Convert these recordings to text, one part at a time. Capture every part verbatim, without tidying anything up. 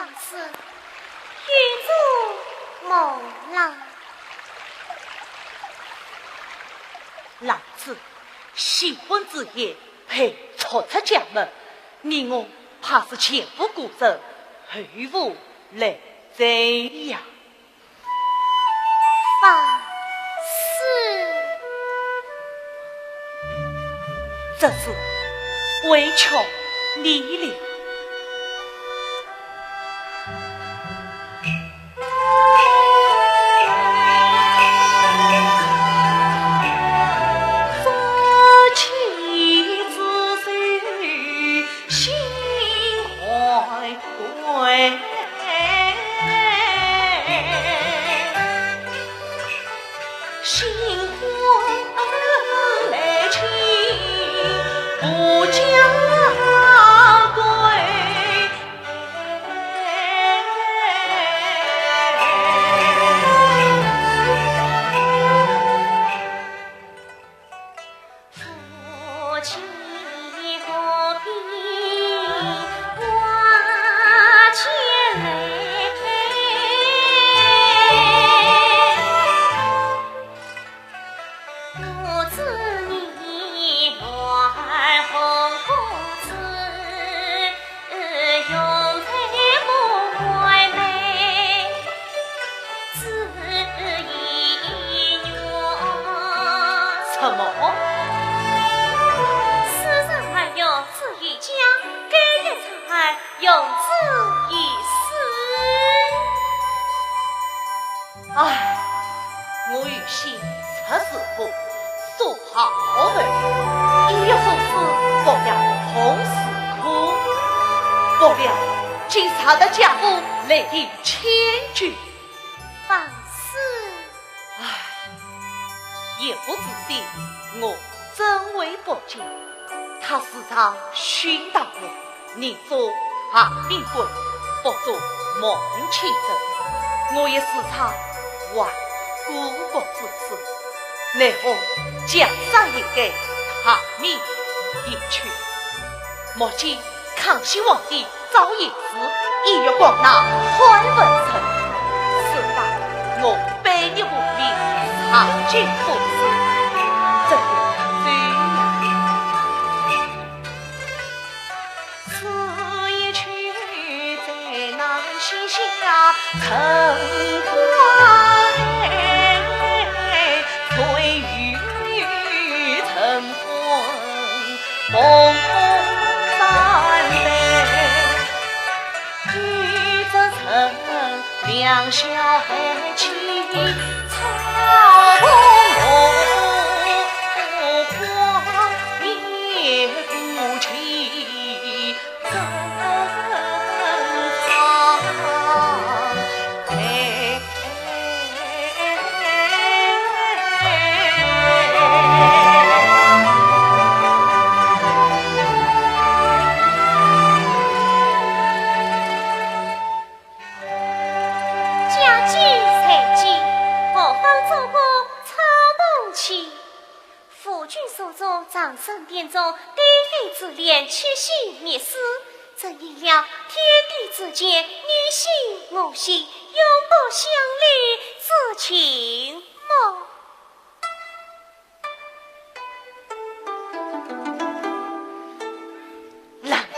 子，有做梦啦。兰子，新婚之夜配初出家门，你我怕是前无古人，后无来者呀。 放肆！这是委屈你了。 什么？世上还有子与家，该一场还有子与死。唉，我有心出师父，受好恩，一日受师，不料同时苦，不料竟杀得家父来的千军。 放肆！唉，言不自禁，我真为不解。他时常训导我，宁做寒门闺，不做望门青人。我也时常还过国之耻，奈何江山易改，大势已去。目见 康熙皇帝早已死，意欲攻打海文城，此番我背逆父命，上京赴死，这个罪呀！此一去，再难西下，成官谁与成官？ 家祭在即，何妨做个草棚戏？夫君手中长生典中，对月珠帘，七星密书，正应了天地之间，你心我心，永不相离之情么。 兰子。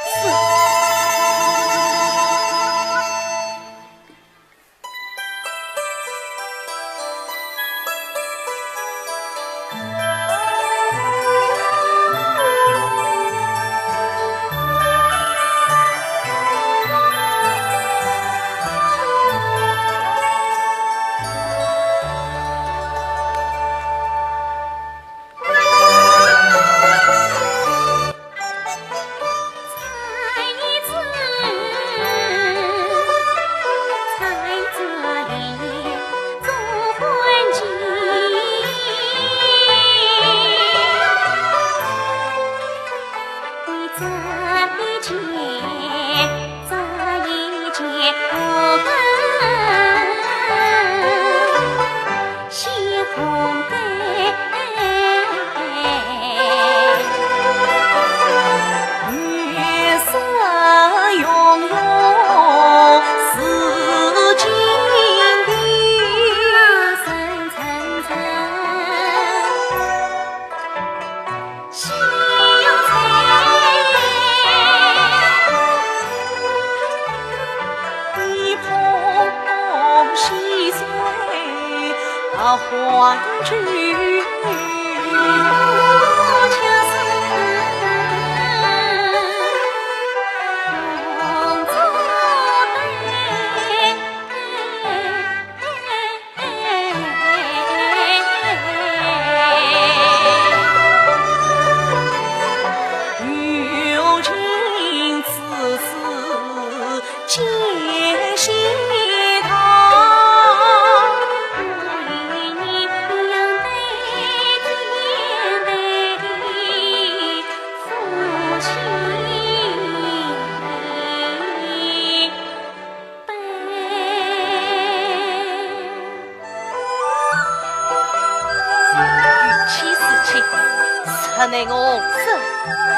奈何红色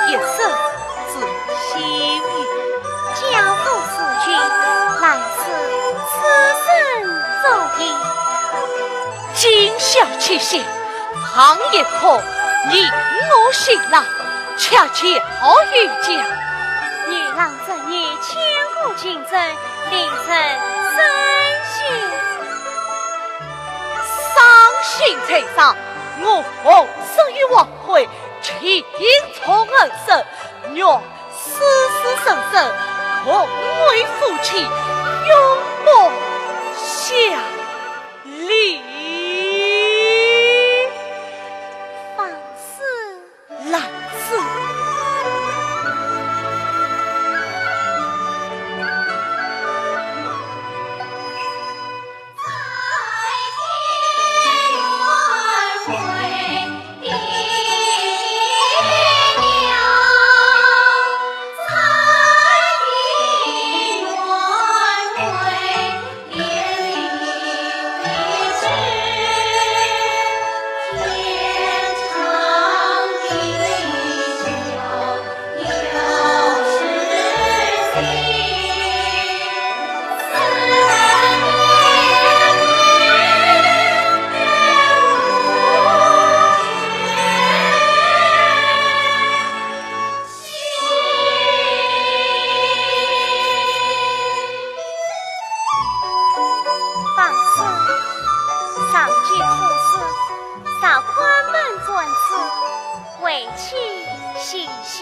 一生只幸运。教父如君，兰子此生足矣。今宵七夕，旁人可以我新郎，恰巧遇见。女郎这夜千古情深，令人伤心。伤心在上，我红色与黄灰，情重而深，愿世世生生，同为夫妻，永不相离。放肆！兰子。放肆！上街赴市，若关门转子，为妻心细，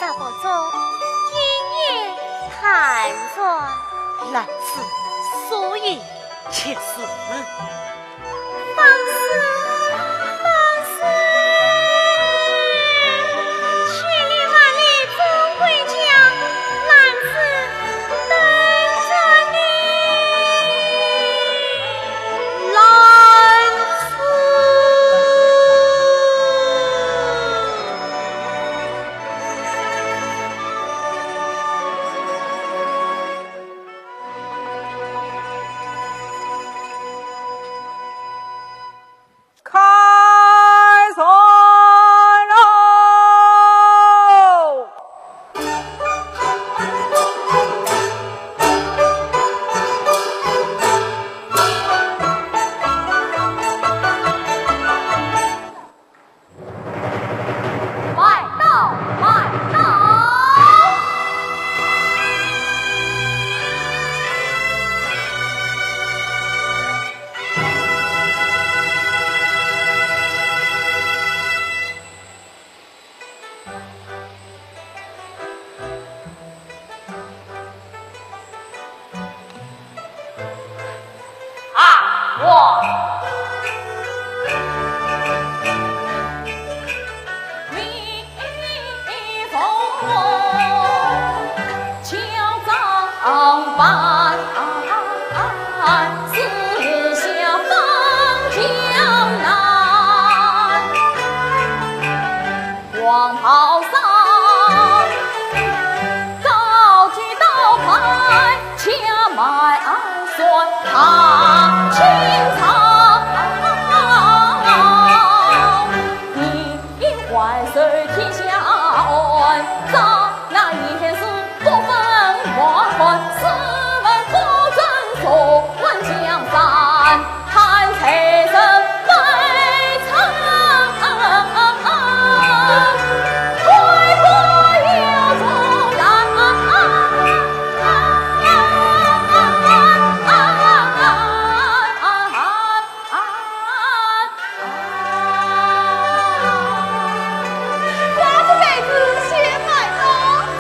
若不中，今夜坦然。兰子，所言极是。 放肆！放肆！千里万里总归家，兰子等着你。兰子。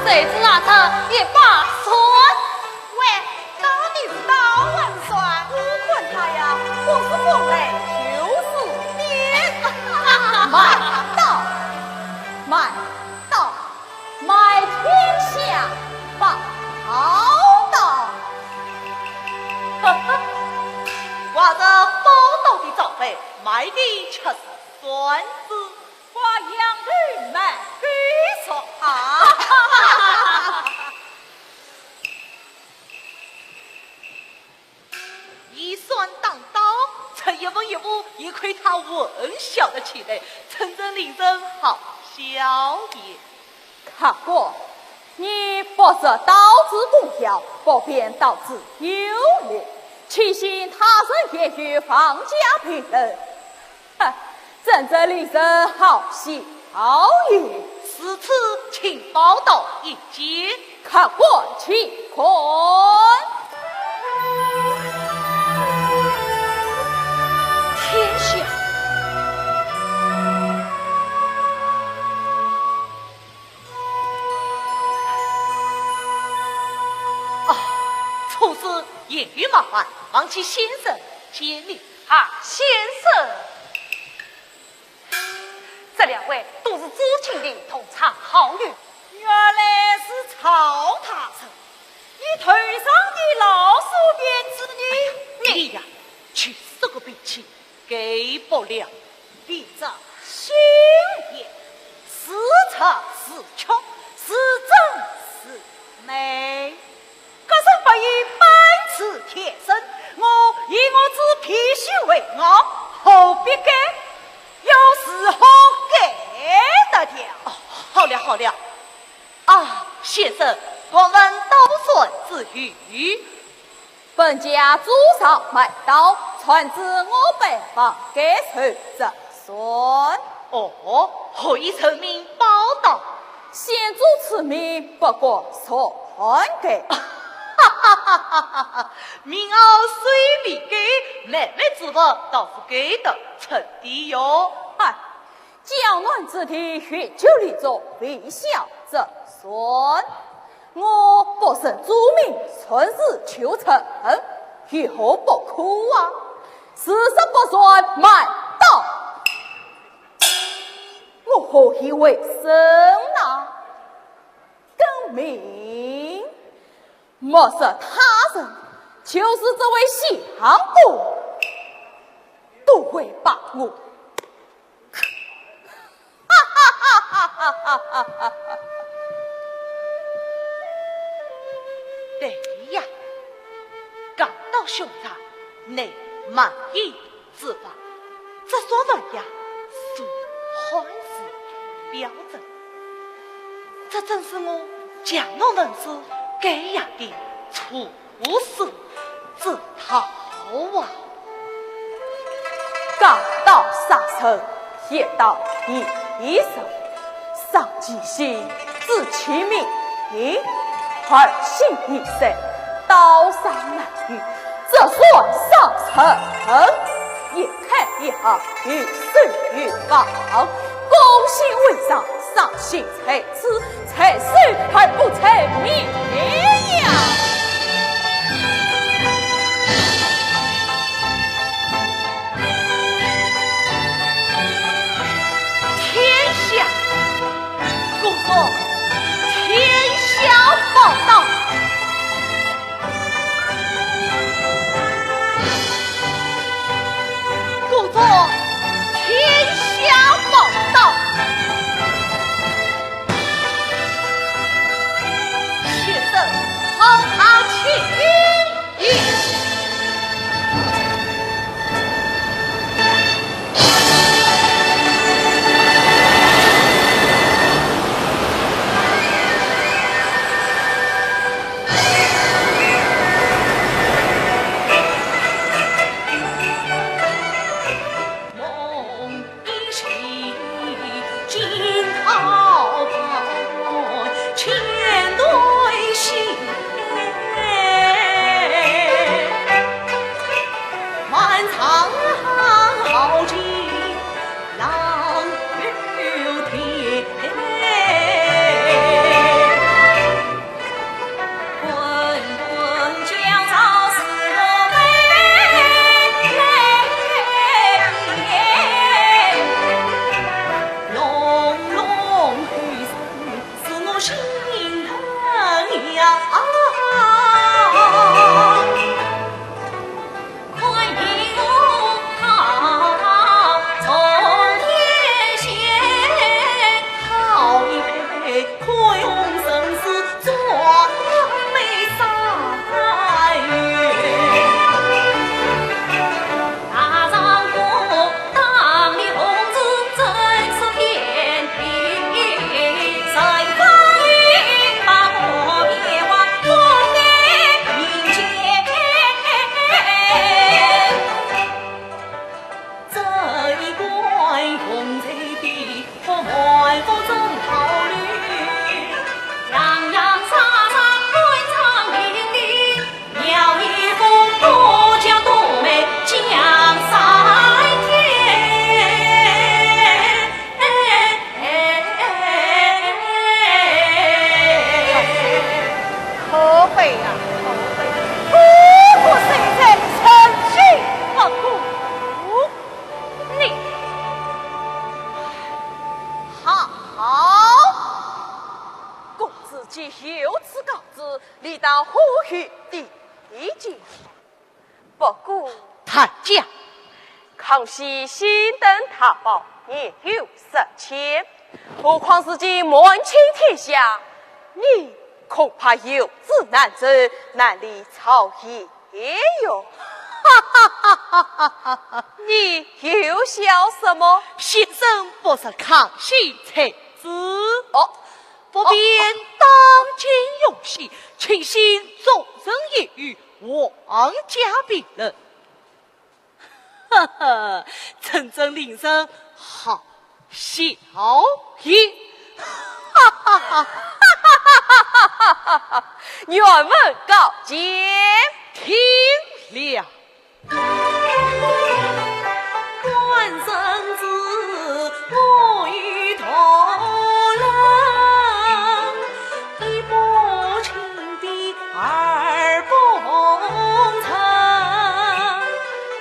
谁知哪出一把扇？喂，到底是刀还是扇？我管他呀，我是风来就是电。慢刀，慢刀，卖天下宝刀。我这宝刀的招牌，卖的却是扇子。 挂羊头卖狗肉啊！以扇当刀，这一步一步也可对他问笑的起来，真正令人好笑也。客官，你不识到此功效，不便到此游历，岂信他人言语妄加评论？哼，真正令人好笑也。如此，请报道一件。 客官请看。天下。啊，初次言语冒犯，望请先生见谅。啊，先生。 这两位都是朱清的同窗好友。原来是曹大人，你头上的老鼠便知呢。你呀，就是这个脾气，改不了。闭着心眼，是直是曲，是真是美。 各人不以本事天生，我以我之脾气为傲，何必改？又如何改得掉？哦，好了，好了。啊，先生，我们都算知趣。本家祖上卖刀，传至我辈方，该谁这算？哦，何以人民报道？ 先祖之命，不过传给。哈哈哈哈哈！民袄虽未改，妹妹之物倒是改得称的哟。哎，江南之地，许久立足，未晓这算。我不认祖名，传字就成，有何不可啊？事实不传，慢道。 我何以为生呢？更名，莫说他人，就是这位相公，都会把我。哈哈哈哈哈哈！对呀，刚到兄长，你满意 之法，这双文雅，是汉字标准。这正是我江南人士改雅的初始之道啊。刚到沙城，一到一城，上其心，知其民意，二省一色，刀山难遇，这算啥人？ 一看一行，有守有望，攻心为上，上心在此，在守而不在民呀。天下，公公，天下报道。 故作天下报道。先生，好好请益。既有此告知，理当呼吁地界。不过，大家，康熙先登大宝，年幼失迁，何况如今满清天下，你恐怕有职难任，难离朝野哟。哈哈哈哈哈哈！你又笑什么？先生不识康熙才子。哦， 不便当今用心，请先作证一语，皇家评论。呵呵，真正令人好笑也。哈哈哈哈哈哈哈哈哈！辕门告鉴。听了。 官人之我与同人，一不亲的，二不从臣。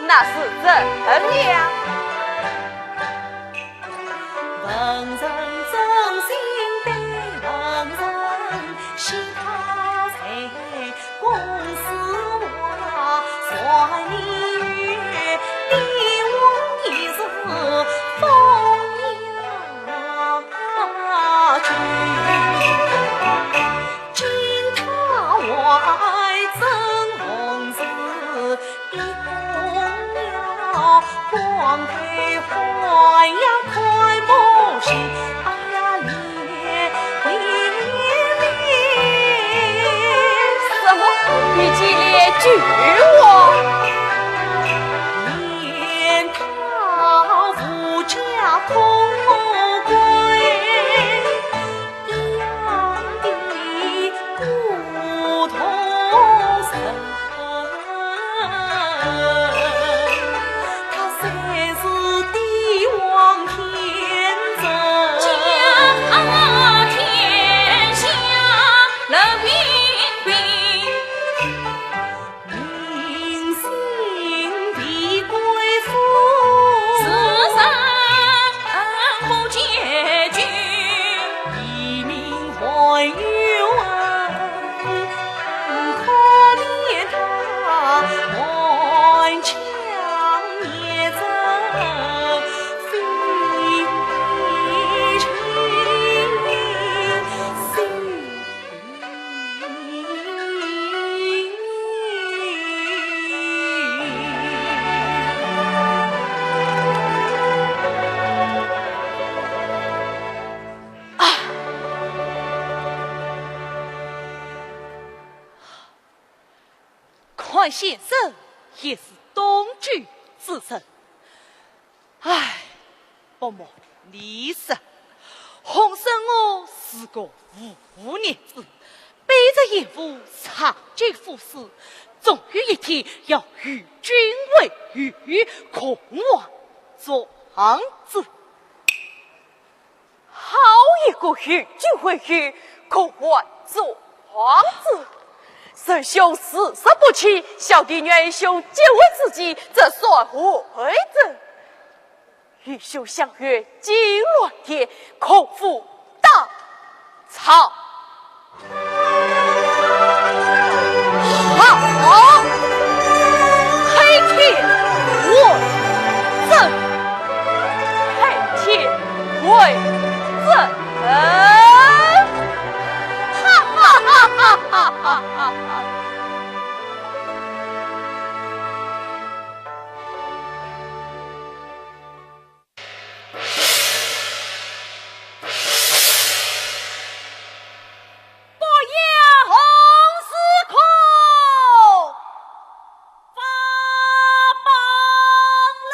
那是怎样？ 文人真心待文人，惜他在公子华，传你与帝王一日风雅君。今他还真奉旨 一公了，光头还呀看不清，哎呀，连连连。什么？你竟连句话？念他无家空归， 一样的普通人，他虽是帝王天子，家天下人民兵。 民心的归附，自然不解决。黎民还有恩，可怜他满腔孽障，非亲非 康先生也是东郡之人，唉，不瞒你说，洪生我是个无父孽子，背着严父上京赴试，总有一天要与君为御，共王作子。 好一个与君为御，共王作子！仁兄自说不清，小弟愿与兄结为知己，这算何罪？与兄相约金銮殿，共赴大 朝。好，开天为证，开天为证。哈哈哈哈哈哈！ 不要红事空发放喽！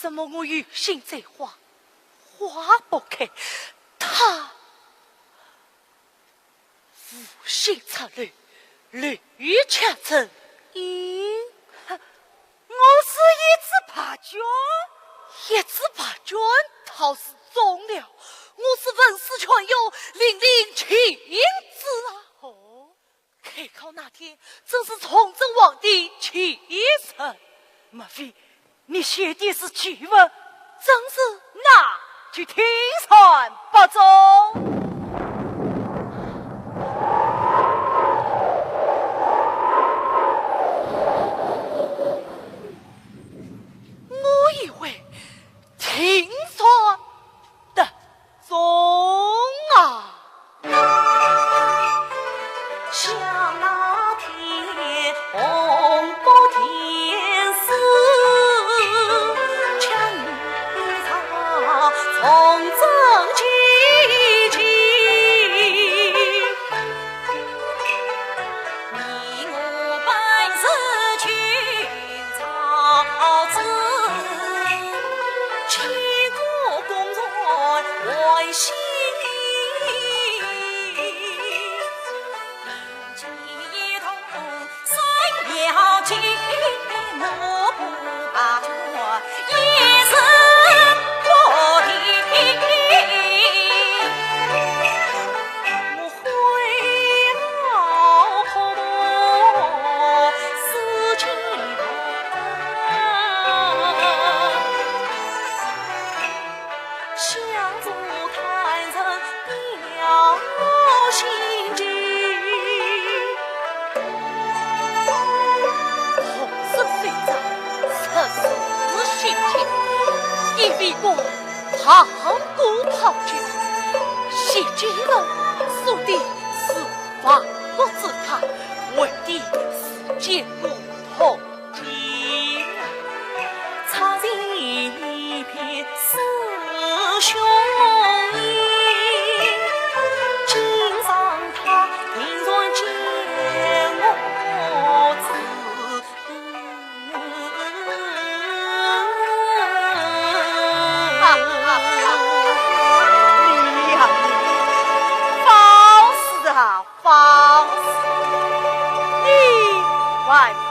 怎么我有心栽花，花不开，他无心插柳，柳却成荫？我是一只白鹃。一只白鹃倒是中了，我是文思泉涌，凛凛晴子啊。哦， 开考那天，正是崇祯皇帝忌辰。莫非你写的是忌文？正是。那就听传不中。我以为 听说得中啊。想那天洪波天使，强如潮从征急急。 你我本是旧朝子，岂可公然换新衣？一同生涯尽，我不罢休，一日不停。 因为我 旁观炮军，谢金人说的是亡国之他，为的是建国统一。插进一片师兄意，今上他定然见我之 啊，啊，啊，你呀，你，放肆啊，放肆！你还不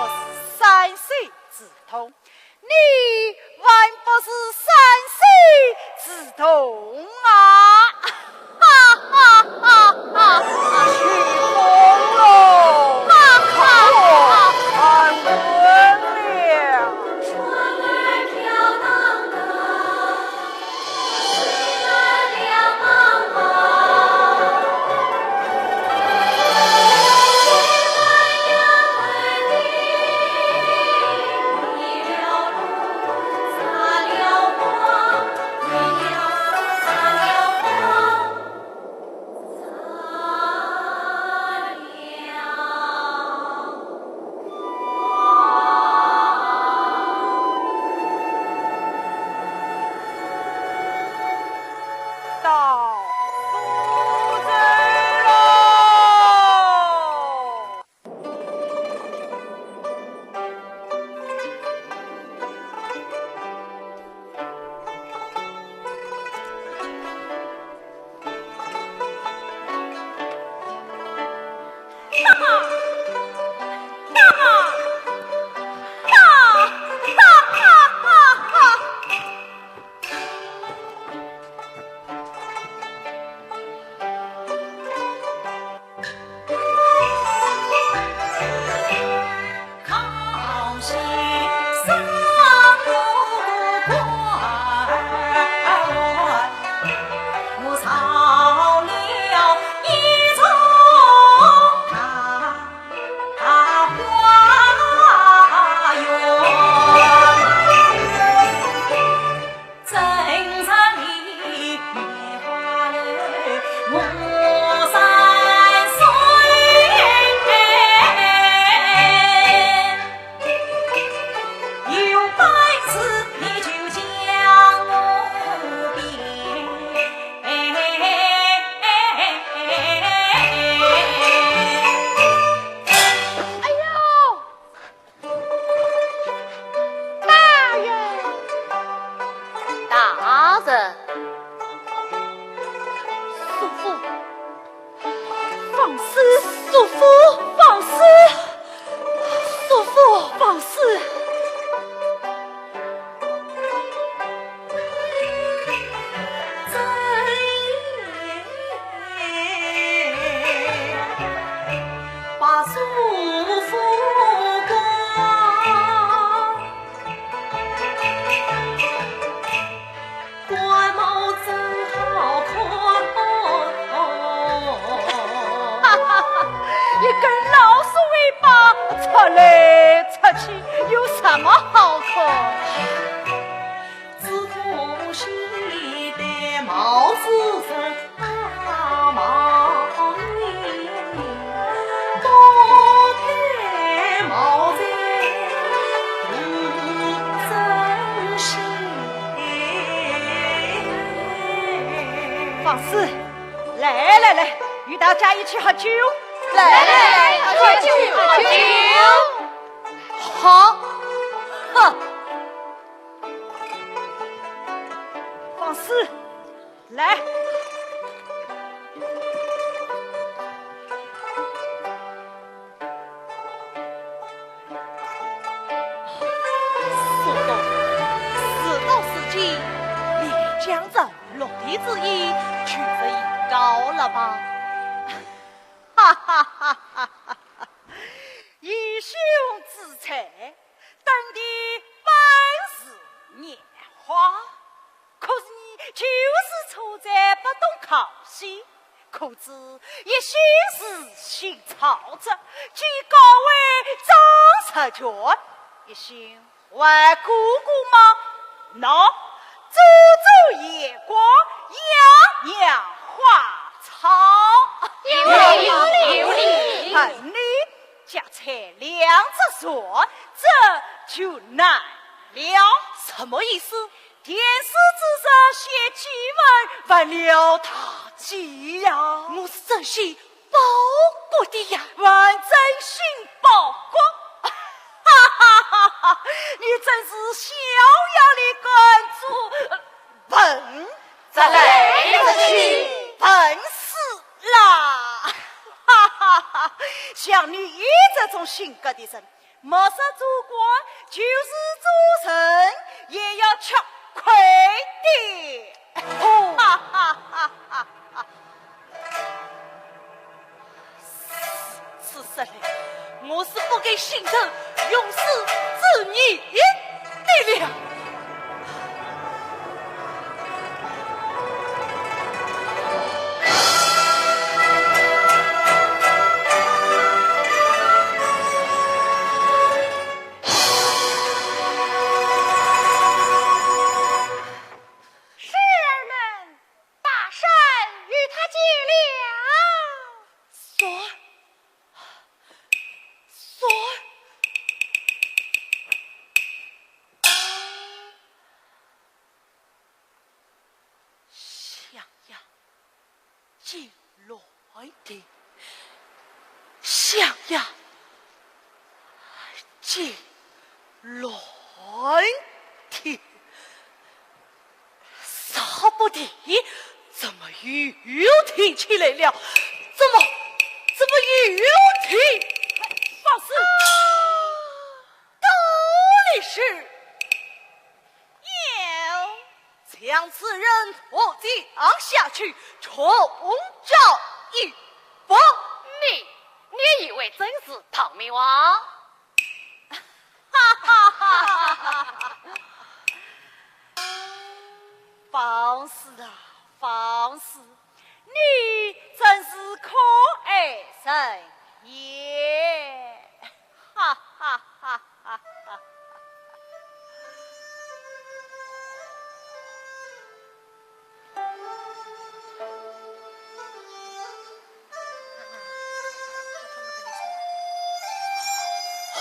大人。叔父，放肆！叔父，放肆！叔父，放肆！把叔父告。 官帽真好看。哈哈哈，一根老鼠尾巴，出来出去有什么好看？只可惜戴帽子人 放肆！来来来，与大家一起喝酒。来来来，喝酒喝酒。好。哼。放肆！ 来。说到，事到如今，你将这落地之意，确实已高了吧？哈哈哈哈哈哈！ 义兄之才，登第本是拈花，可是你就是错在不懂靠惜。可知义兄是新草者，居高位长十卷，义兄 还过过吗？喏，遮遮阳光，样样花草。有理，有理。问你，脚踩两只船，这就难了。什么意思？天时之热，写祭文，犯了大忌呀。我是真心 报国的呀。还真心报国？哈哈哈哈！你真是逍遥的馆主，笨，这来得及笨死啦！哈哈哈！像你这种性格的人， 莫说做官，就是做人也要吃亏的。哦，哈哈哈哈哈！如此说来，我是不该心存永世之念的了。 孩儿们，把扇与他解了。说，说。 襄阳金銮殿，襄阳金銮殿，啥不得？怎么又听起来了？怎么，怎么又听？放肆！到底是 有。将此人拖将下去，重杖一棒。你，你以为朕是唐明皇？哈哈哈哈哈！放肆啊，放肆！你真是可爱人也！ 哈哈哈哈哈！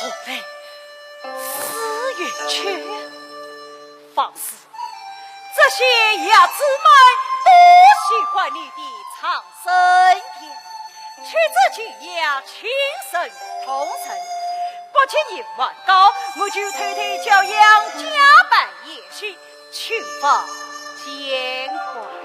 何来此一曲？放肆！ 这些野子们都喜欢你的唱声调，曲子清雅，琴声动人。不及你还高，我就偷偷教养，假扮演戏，请放牵挂。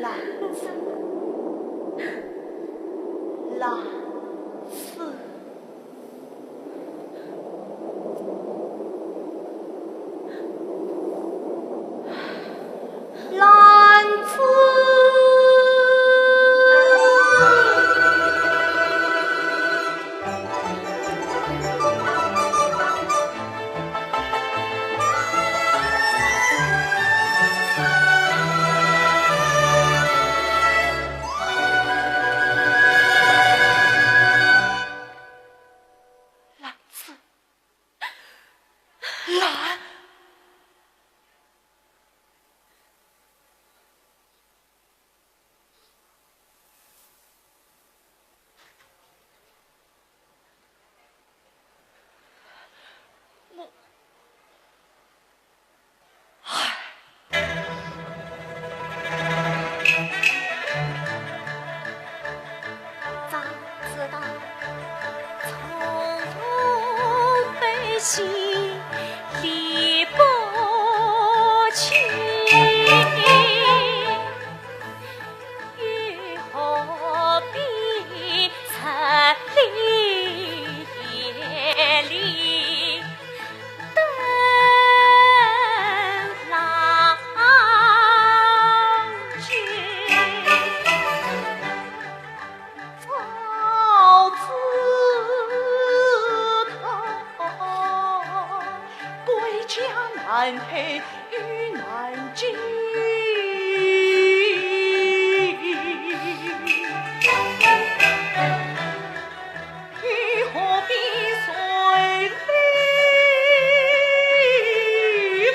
兰子，兰子。 兰子。兰子。 兰。我，唉。 早知道匆匆悲喜理不清，又何必日里夜里 登郎君。早知道，归家难退 于南京，又何必随李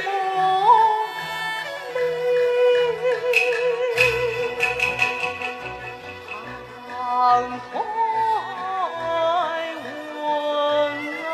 牧tantan问啊。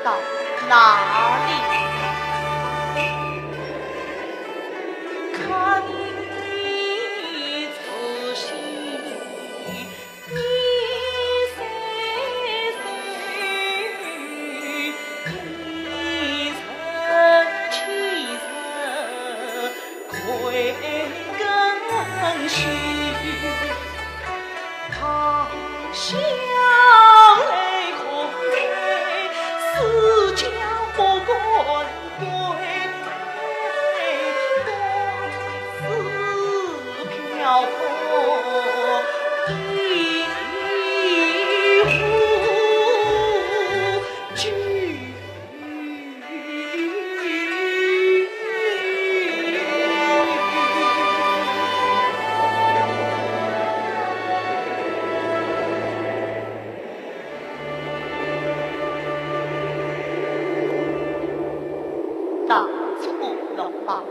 到哪里？ 大错了吧，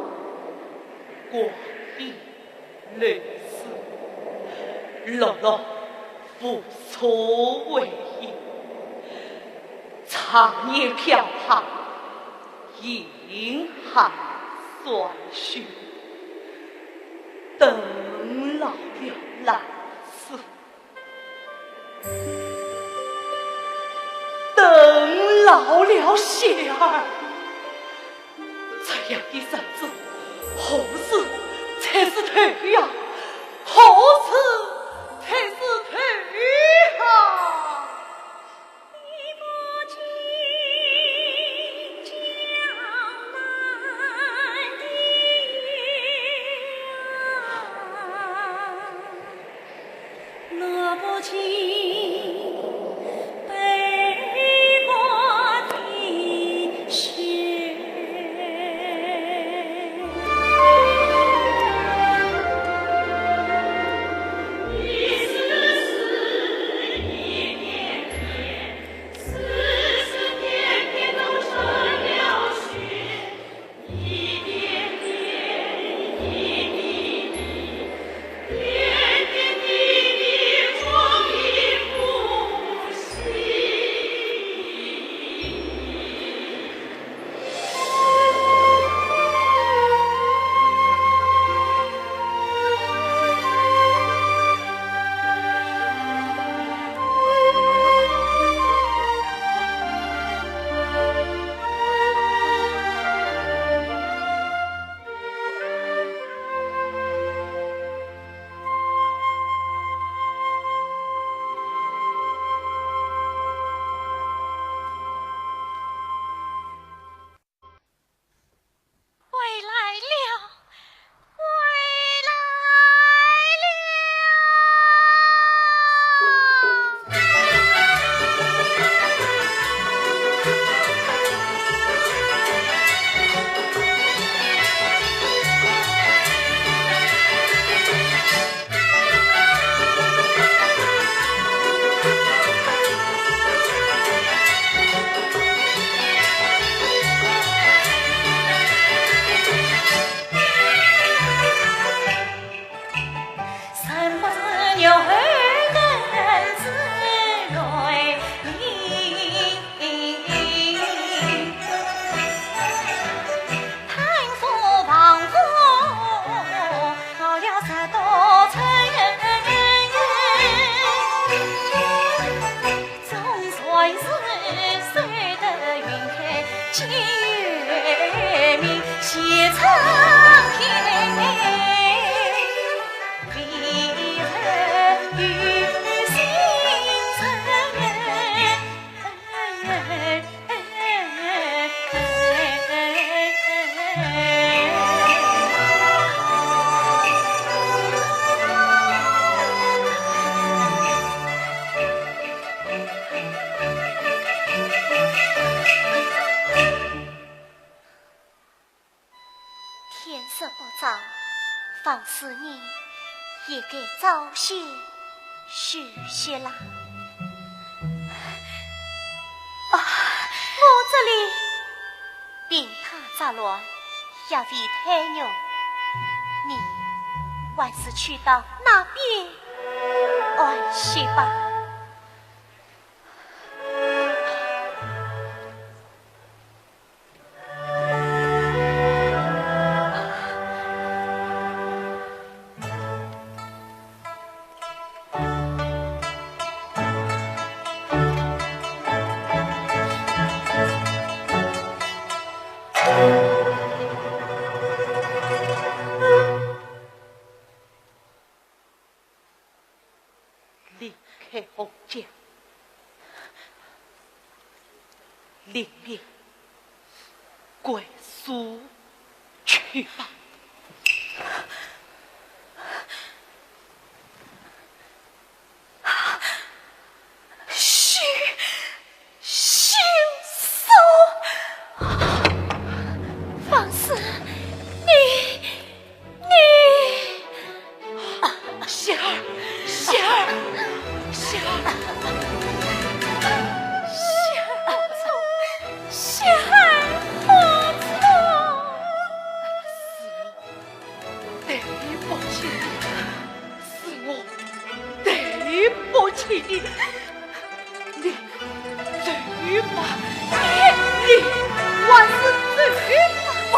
光阴流逝，碌碌无所谓也。长夜飘泊，银汉酸血，等老了兰子， 等老了雪儿，这样的日子何时才是头呀？何时才是头啊？回来了，回来了。天色不早，方夫人也该早些休息啦。啊，我这里病榻杂乱，药费太重，你还是去到那边安歇吧。灵隐归宿去吧。许，许嵩，方氏，你，你，啊，喜儿，喜儿，喜儿，喜儿，喜儿，我错。 对不起你，是我对不起你。你走吧，你还是走吧。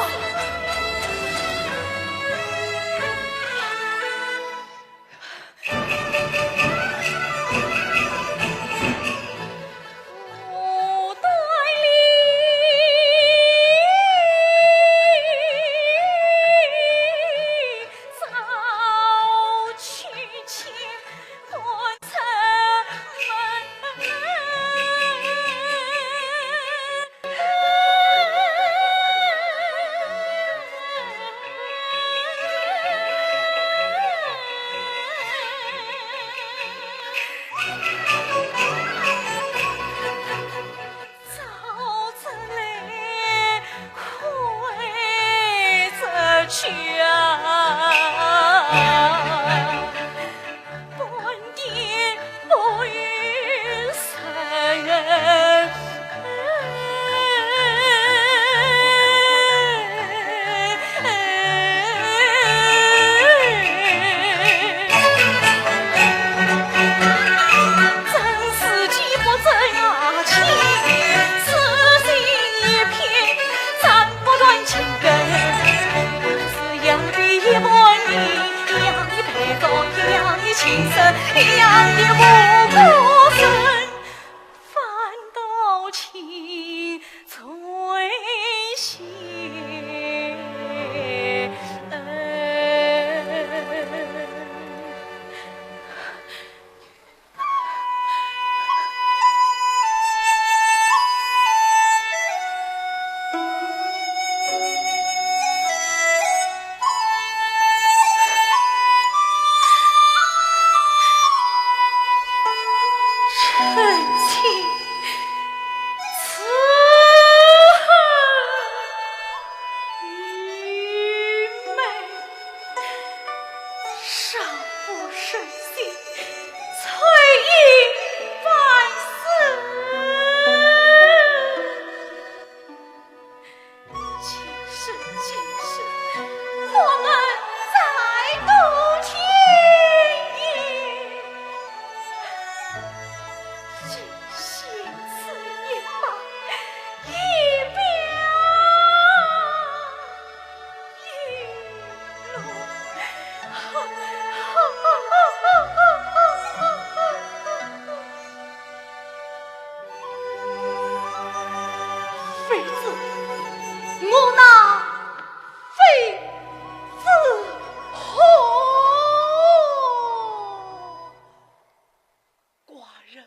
寡人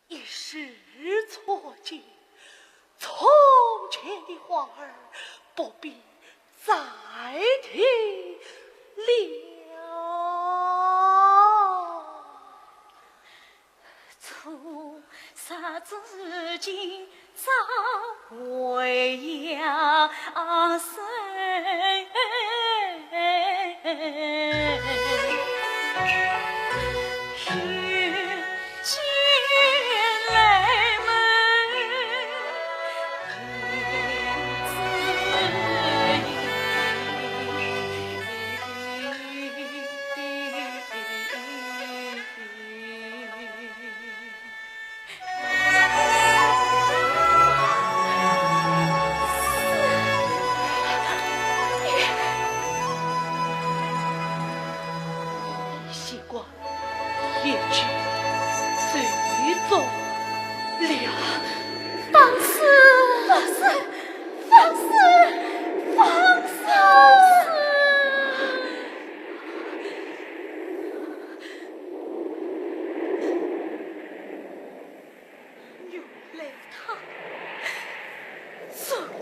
一时错记，从前的话儿不必再提了。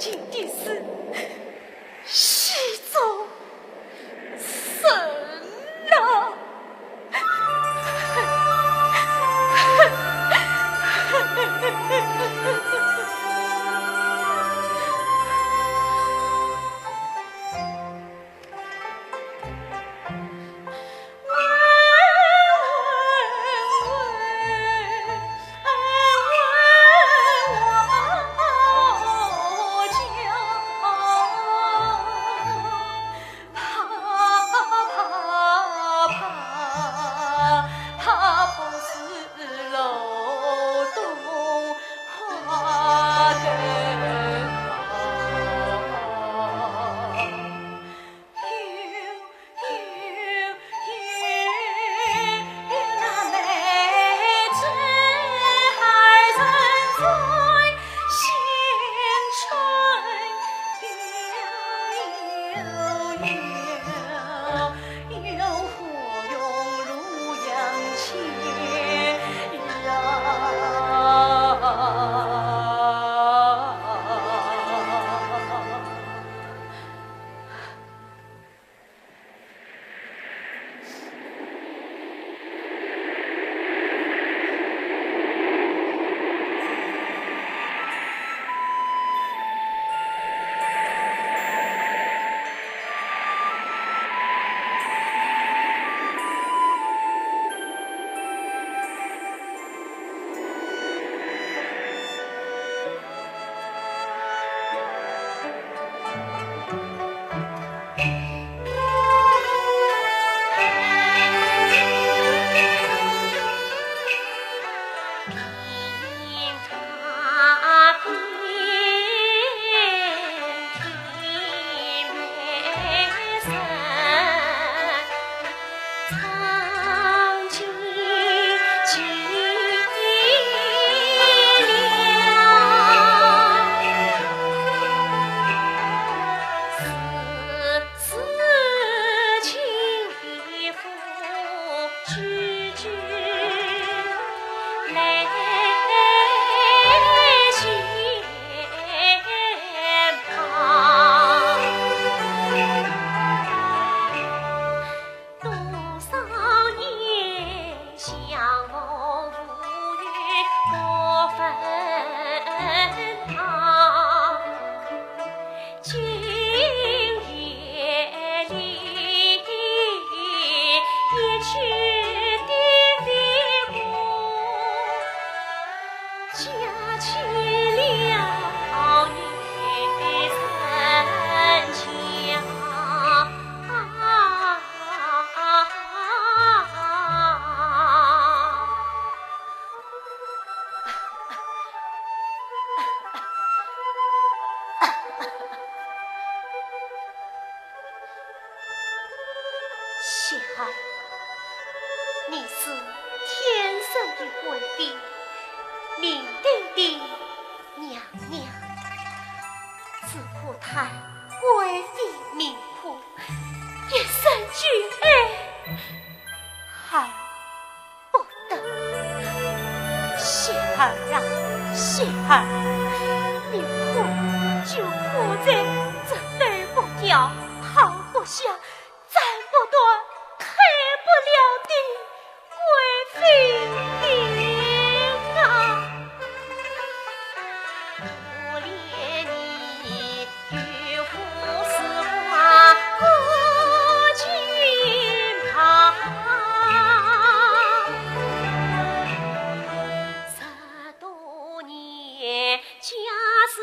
情的事，喜做甚呐。雪儿，你是天生的贵妃，命定的娘娘，只可叹贵妃命苦，一生君爱。 不得。雪儿啊，雪儿，你苦就苦在这对不掉、抱不下、斩不断、推不了的贵妃命啊！ 十多年家事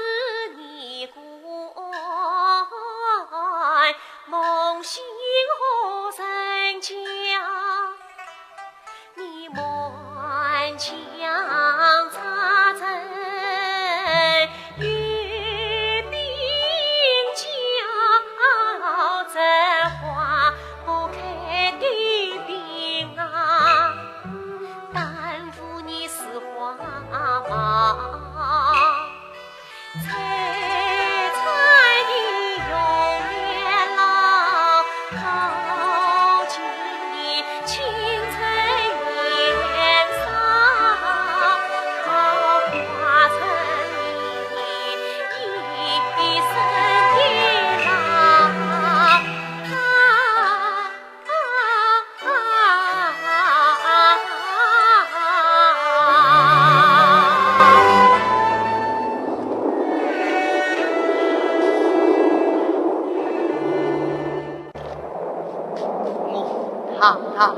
啊，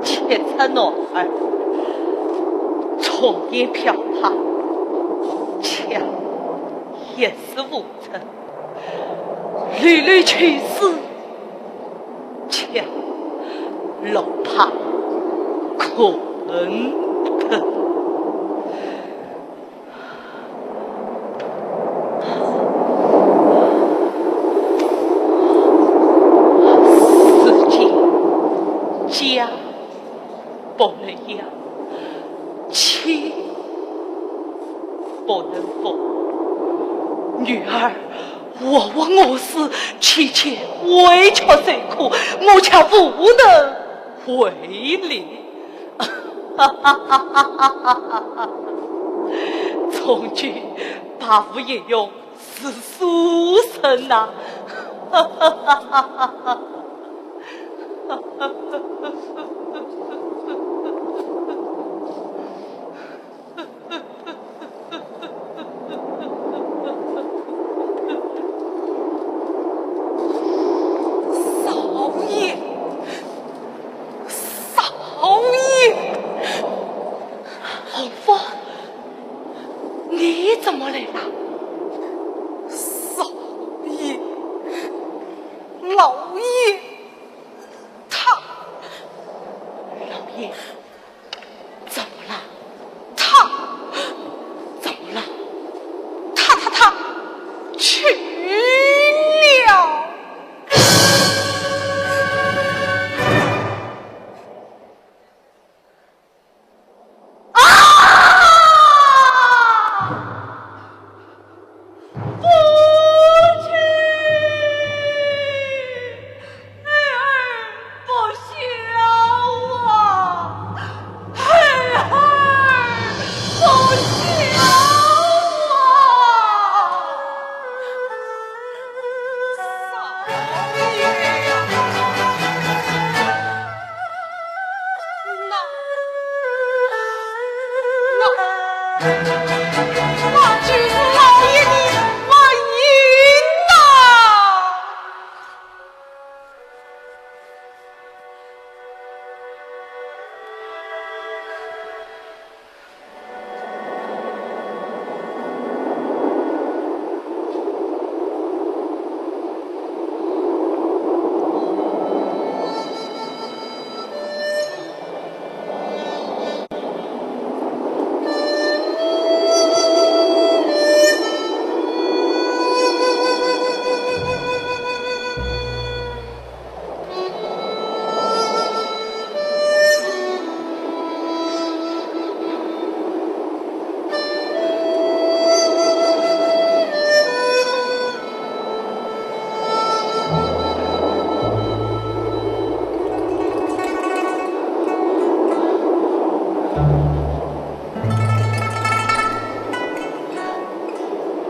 却出男儿，重也飘泊，却一事无成。屡屡求死，却落魄困顿。 如今家不能养，妻不能奉，女儿窝窝饿死，妻妾委屈受苦，我却无能为力。从军，百无一用， 是书生呐。少爷，少爷，洪福， 你怎么来了？少爷，老爷，他。老爷，怎么了？他。怎么了？他，他，他去了。 啊！夫妻，哎，不孝啊！哎，哎，不孝啊！ 少爷呀，那，那，那就是老爷的法印呐！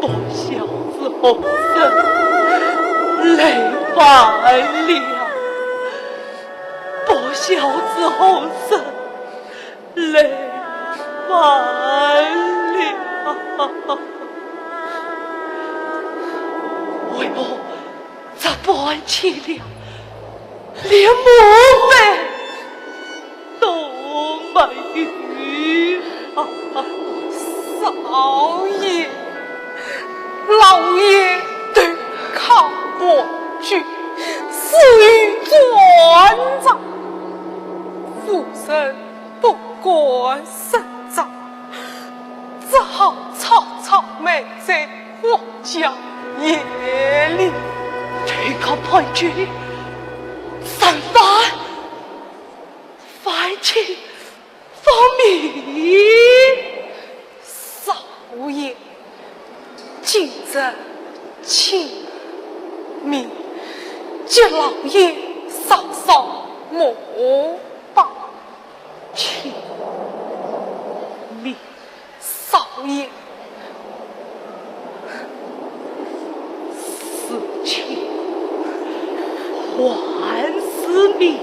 不孝子洪生累坏了，不孝子洪生累坏了。为何这般凄凉，连墓碑都没有啊？少爷，老爷投靠官军，死于战场，夫人不敢声张，只好草草埋在我家野里。投靠叛军，战犯，反清 复明。少爷，今日清明，给老爷烧烧墓吧。清明。少爷，是清还是明？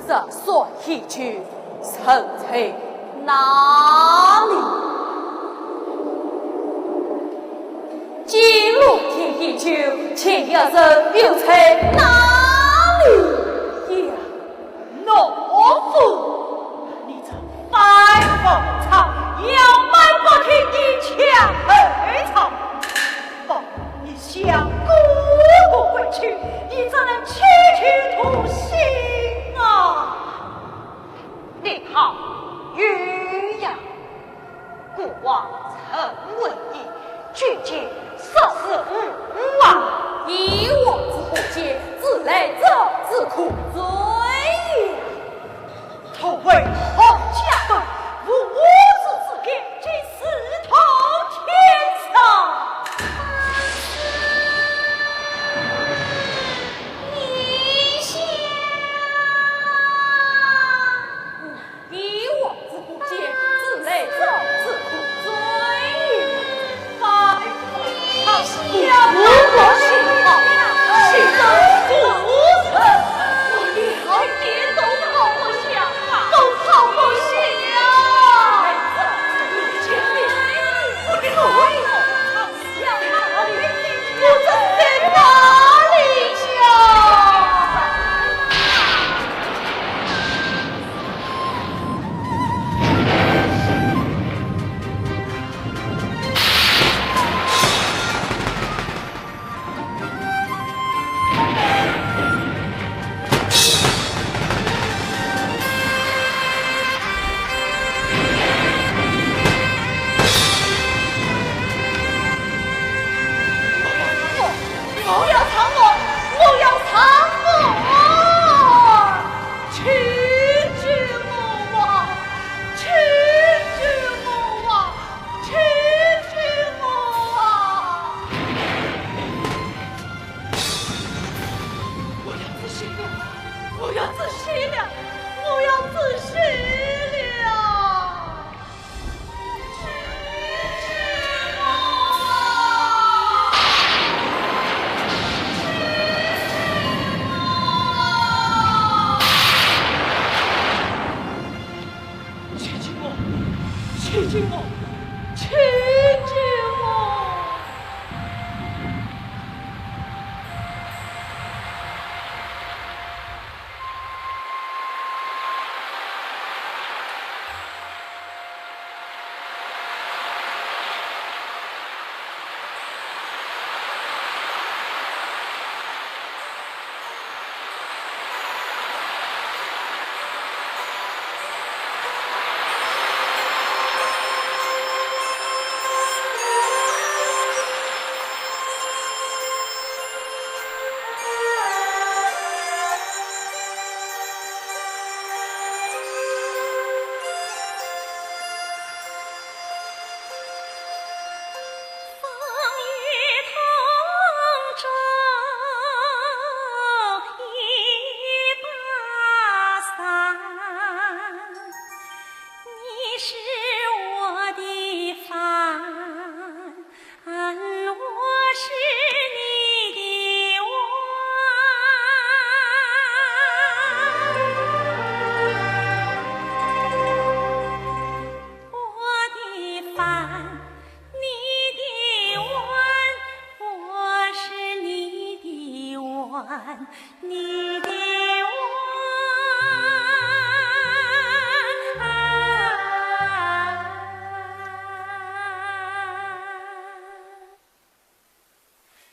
这算喜酒藏在哪里？ 金露天喜酒，钱家人又在哪里呀？懦夫，你这反复无常，要搬不停的墙头草，放你想过过过去，你怎能弃旧图新啊？你好，雨呀！ 孤王曾问你，究竟色字无误啊？以王子不见，自来者自可追也。徒儿何家本，无字之典，竟私偷天上。你想 以王子不见，自来者自可追也。你想，我信好，信得过人。我一点都不想啊，都好不想啊。你这个，我的好 我要上岸，我要上岸！救救我啊！救救我啊！救救我啊！我要窒息了！我要窒息了！我要窒息了！ 救救我！救救我！救救我！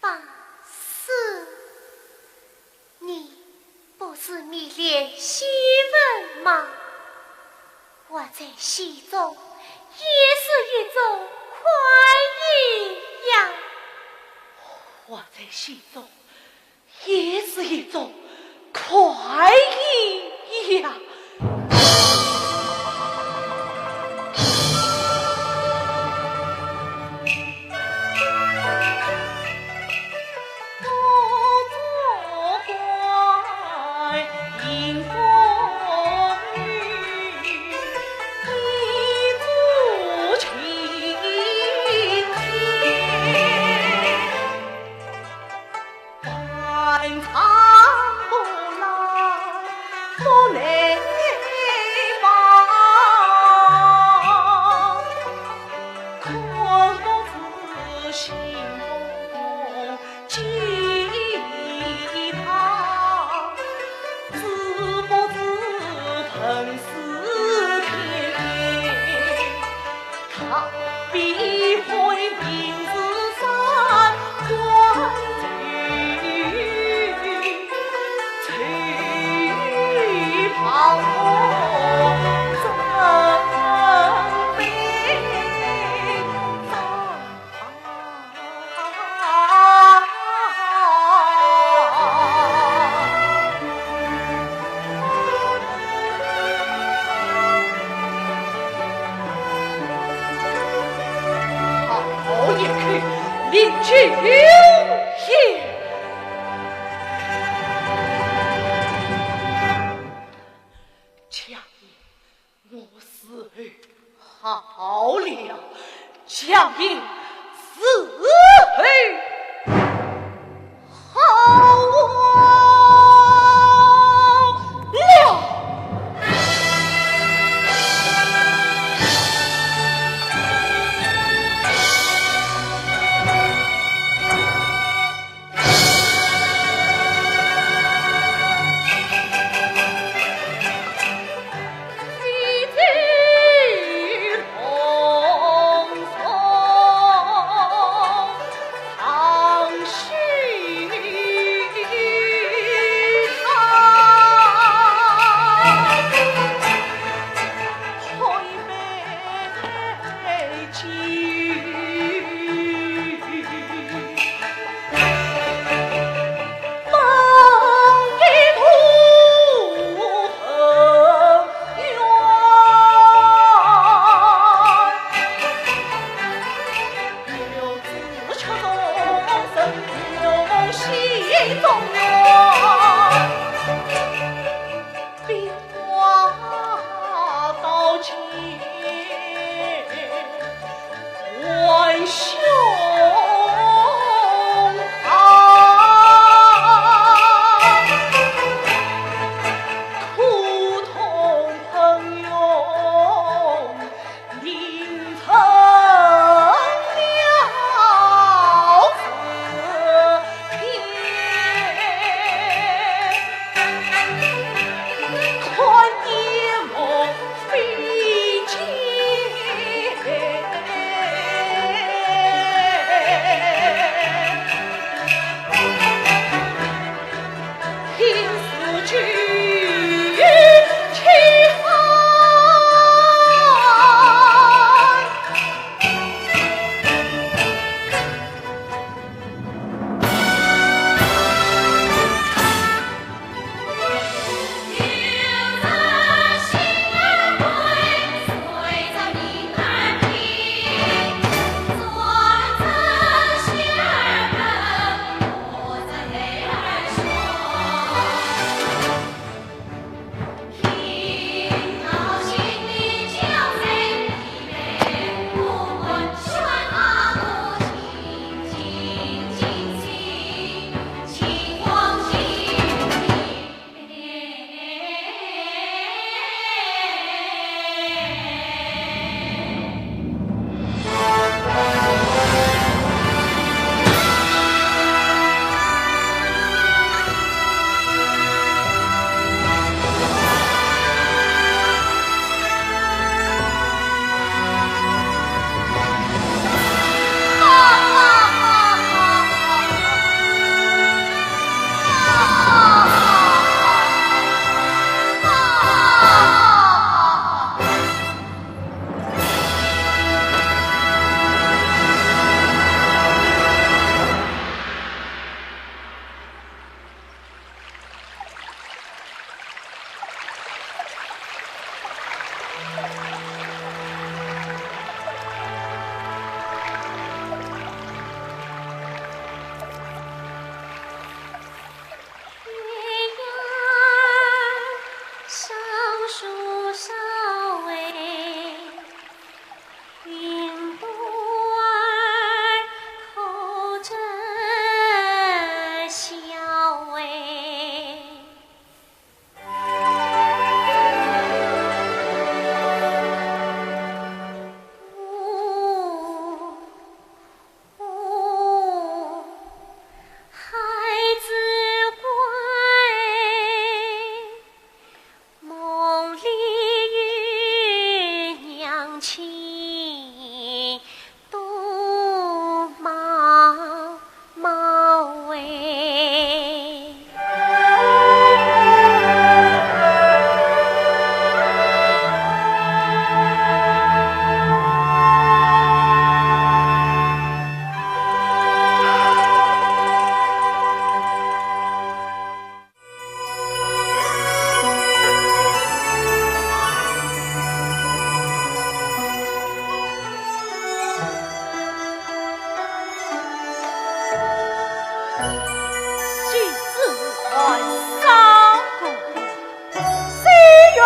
方氏，你不是迷恋戏文吗？我在戏中也是一种快意呀。在心中也是一种快意呀。好一口灵酒也。将军，我是好了，将军是好了。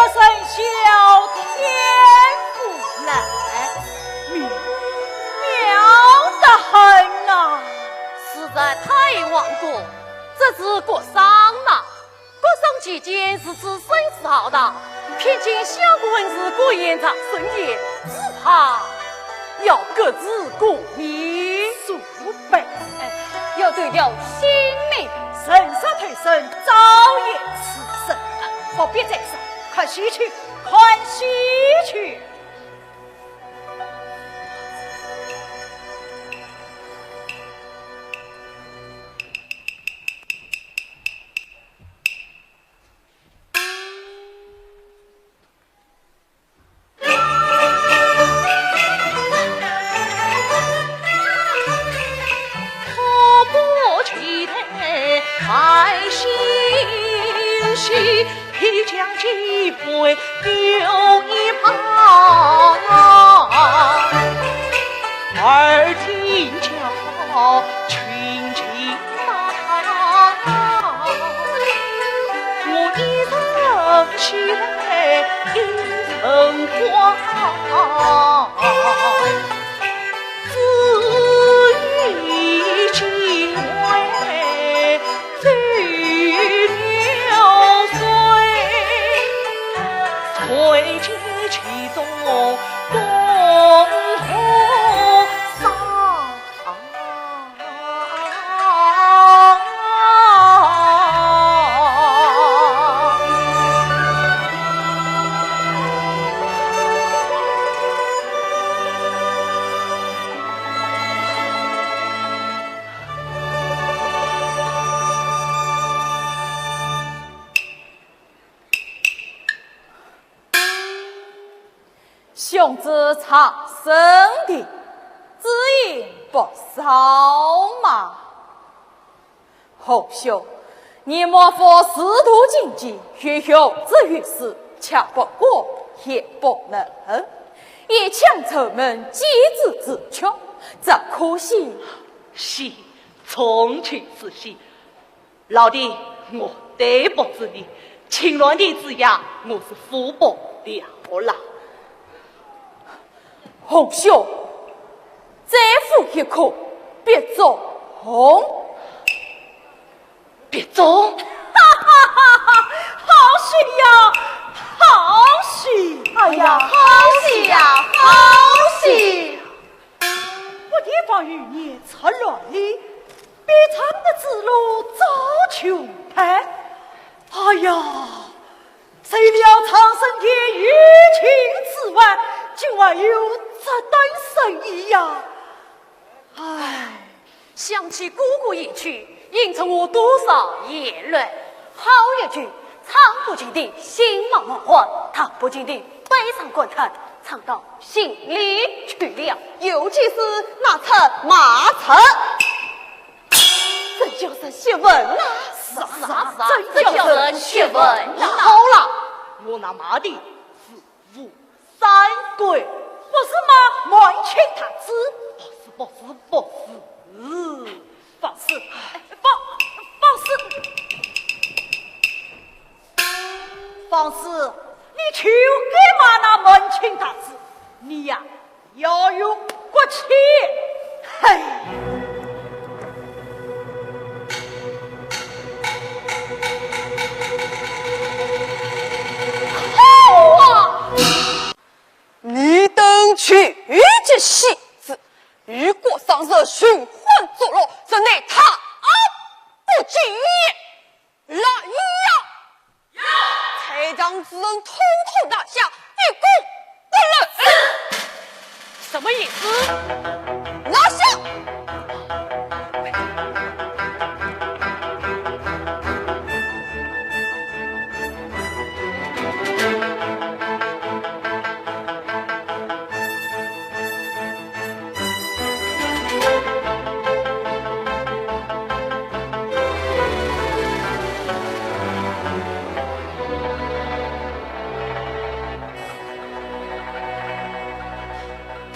生小天狗来，妙，妙得很呐。是在太王国，这是国殇呐。国殇期间，是指声势浩大，偏见相关是国宴场盛宴，只怕要各自共眠。 不备，要对调性命。人死退生，早已此生，不必再说，快些去，快些去。 兄子长生殿，只因不孝嘛。洪兄，你莫负师徒情结，与兄子于世，却不可也不能，一腔愁闷，几字之缺，这可惜。是，从今之后， 老弟，我对不住你，青鸾殿之夜，我是赴不了了。洪兄，再赴一刻，别中。别中？哈哈哈哈，好戏呀，好戏！哎呀，好戏呀，好戏！ 我提防有人出乱子，必唱得子路遭穷拍。哎呀，谁料长生殿有请子桓，竟还有这等盛宴呀！唉。想起哥哥一去，引出我多少眼泪。好一句，唱不尽的心茫茫然，道不尽的悲伤感叹，唱到 心里去了。尤其是那出骂词，真叫人惜文呐。是啊，是啊，是啊，真叫人惜文呐。好了，我那骂的是吴三桂。不是骂满清大字。不是，不是，不是。方氏，方，方氏。 方氏，你休敢骂那满清大字，你呀，要有骨气。嘿！好啊！你等去与这戏子，与国殇寻欢作乐，这乃大不敬也。 来呀！有！差将此人统统拿下，一锅不留。什么意思？拿下！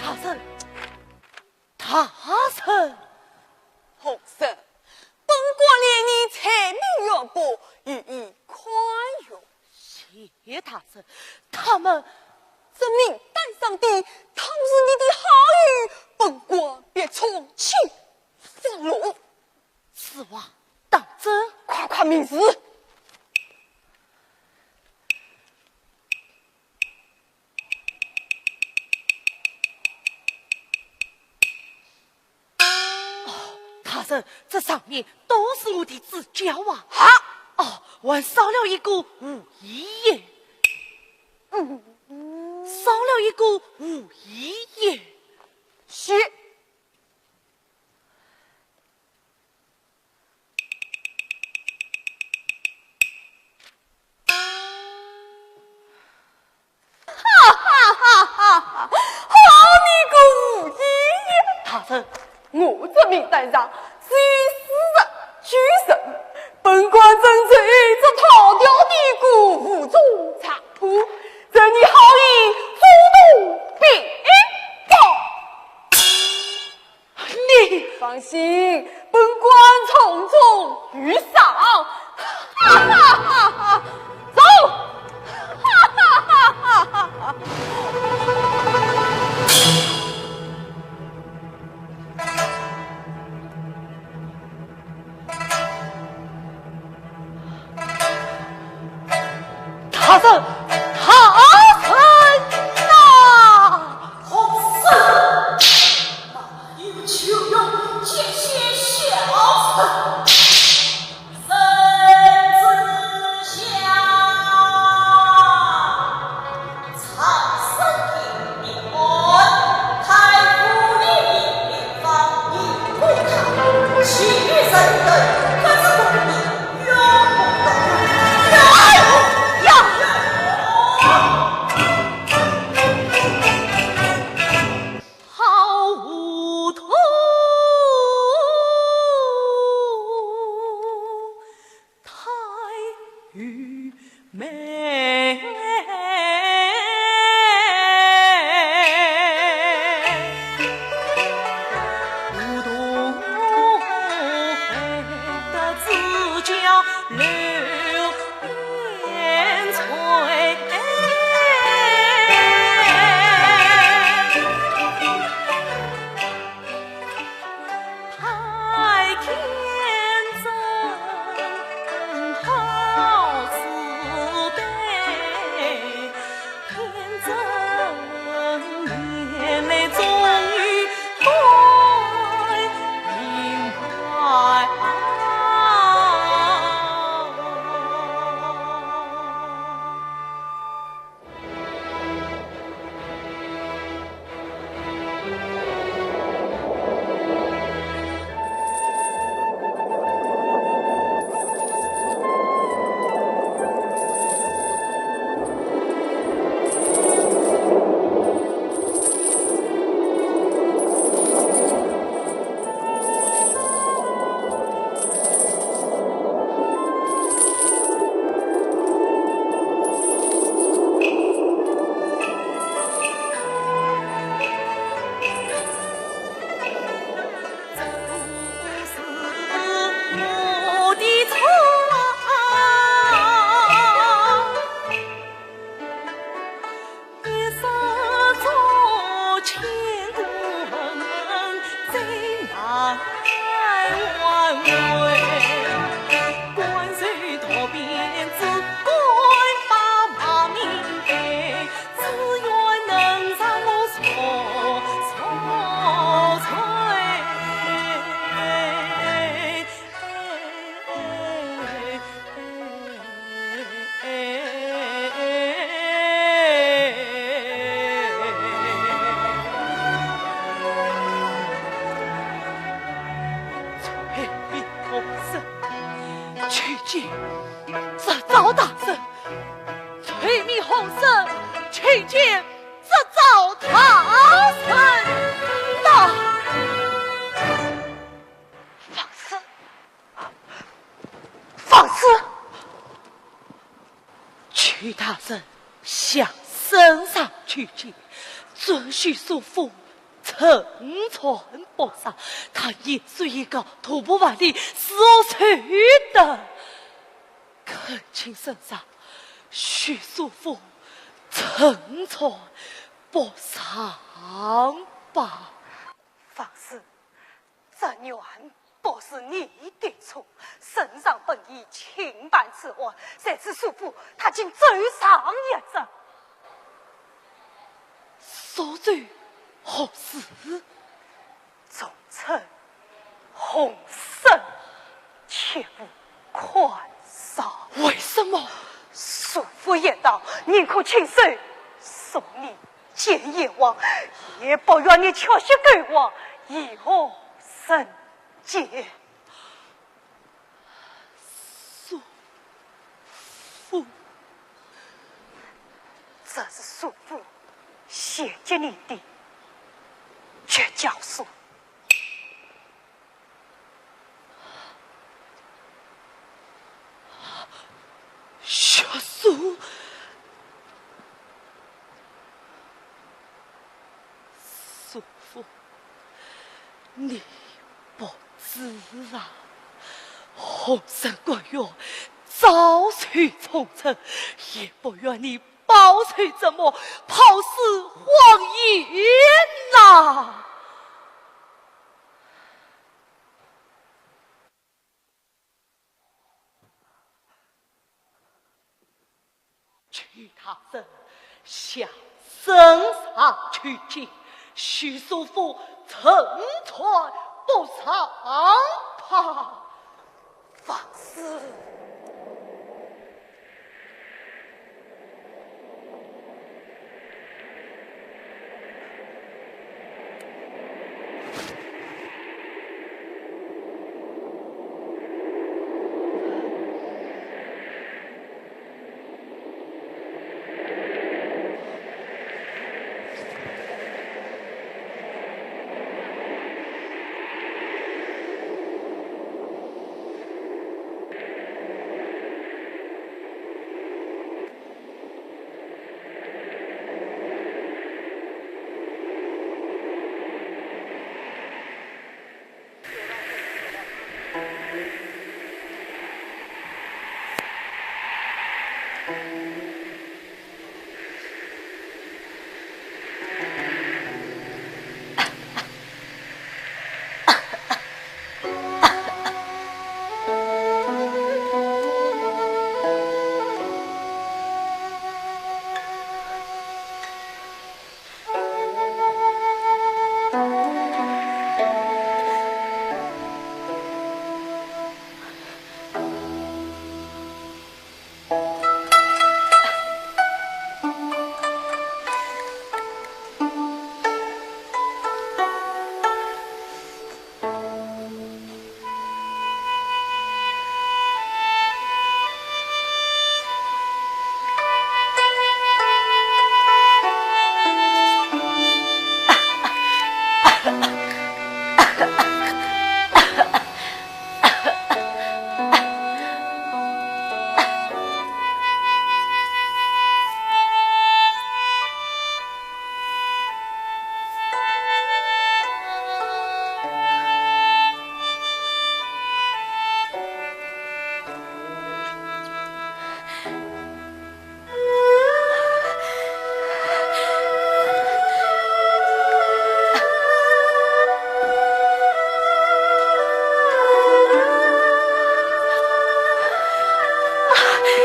大人，大人。大人，他们这名单上的，倘是你的好意，本官必从轻发落。此话当真？快快明示！ 哦，大人，这上面都是我的指脚啊！啊！哦，还少了一个无疑耶。嗯。少了一个无疑耶。是。 哈哈哈哈哈！好你个无疑呀！大人，我这名单上只有四十九人，本官怎知这逃掉的个无中藏破，这你好意主动禀报。 你放心，本官从中有赏。哈哈哈哈！走！哈哈哈哈哈！大人，大人呐！ 好色！哪有酒肉见先小生？圣旨下，长生殿命案，太傅李林、林芳、李国泰，其余人等不知所以，冤枉！哎呀！ 好糊涂，太愚昧。糊涂得自家流 眼泪。太天真，好慈悲，天真眼泪终于 放肆！放肆！屈大人向圣上求见，准许苏府沉船北上，他也是一个徒步万里，是何罪的？恳请圣上许素夫乘船北上吧。方氏，这原不是你的错，圣上本已清办此案，谁知素夫他竟走上一遭。苏州何事？ 重称洪生，切勿看少。为什么？素夫言道，宁可亲手送你见阎王，也不愿你巧取勾当，以后人间。 素夫。这是素夫写给你的绝交书。血书。 素夫，你不知啊，洪生甘愿早受重惩，也不愿你饱受折磨，抛尸荒野呐！ 求大人向圣上求情，许素夫乘船北上吧。方氏。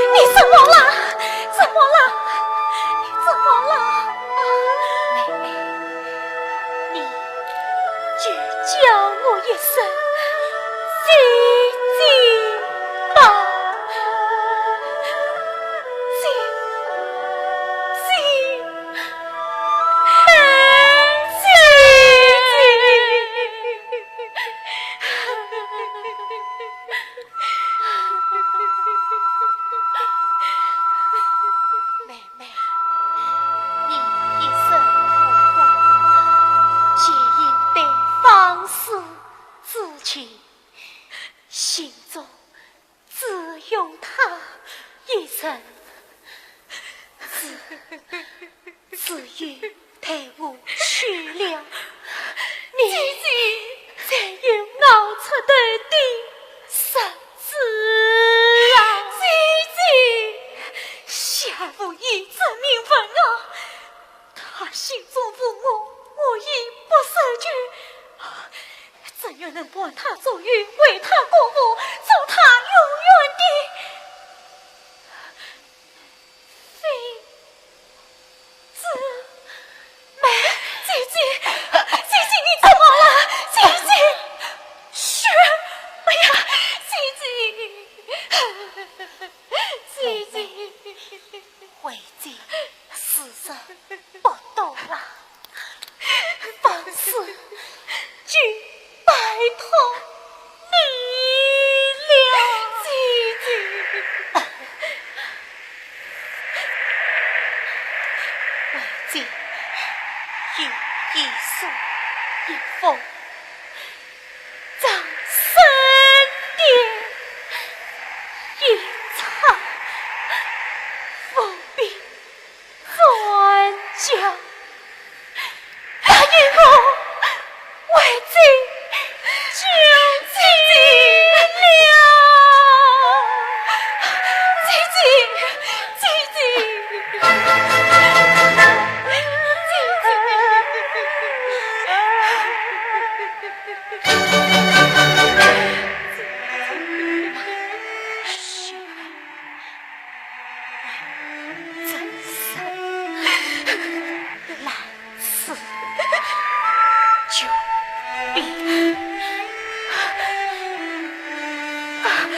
你怎么了？怎么了？你怎么了？啊，妹妹，你就叫我一声姐姐吧。姐，姐，姐。 妹妹，你一生苦苦，皆因对方氏之情，心中只有他一人，只，只有待我去了，你姐姐，才有熬出头的日子啊！姐姐，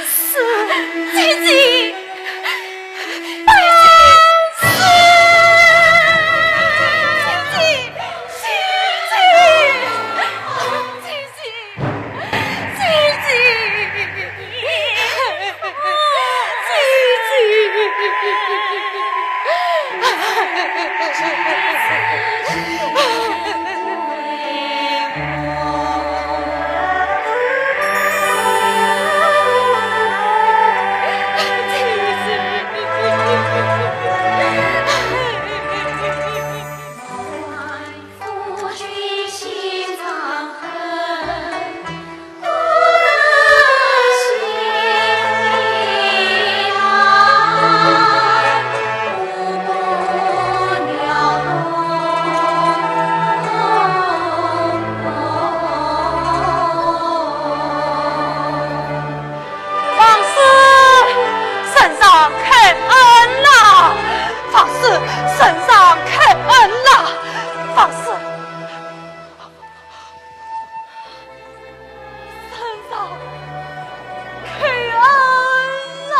姐姐，姐姐，姐姐，姐姐，姐姐。 姐姐，姐姐。方氏，圣上开恩啦！方氏，圣上开恩啦！方氏，圣上开恩啦！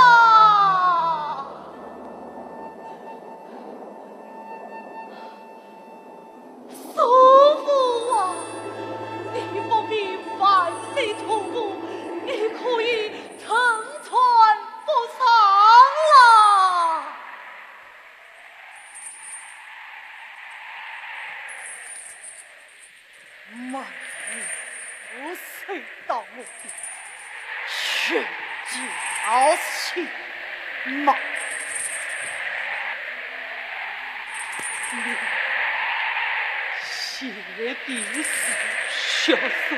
叔父啊，你不必万死痛苦，你可以乘船北上了。慢点，我受到我的 去叫醒吗？你写的是小说，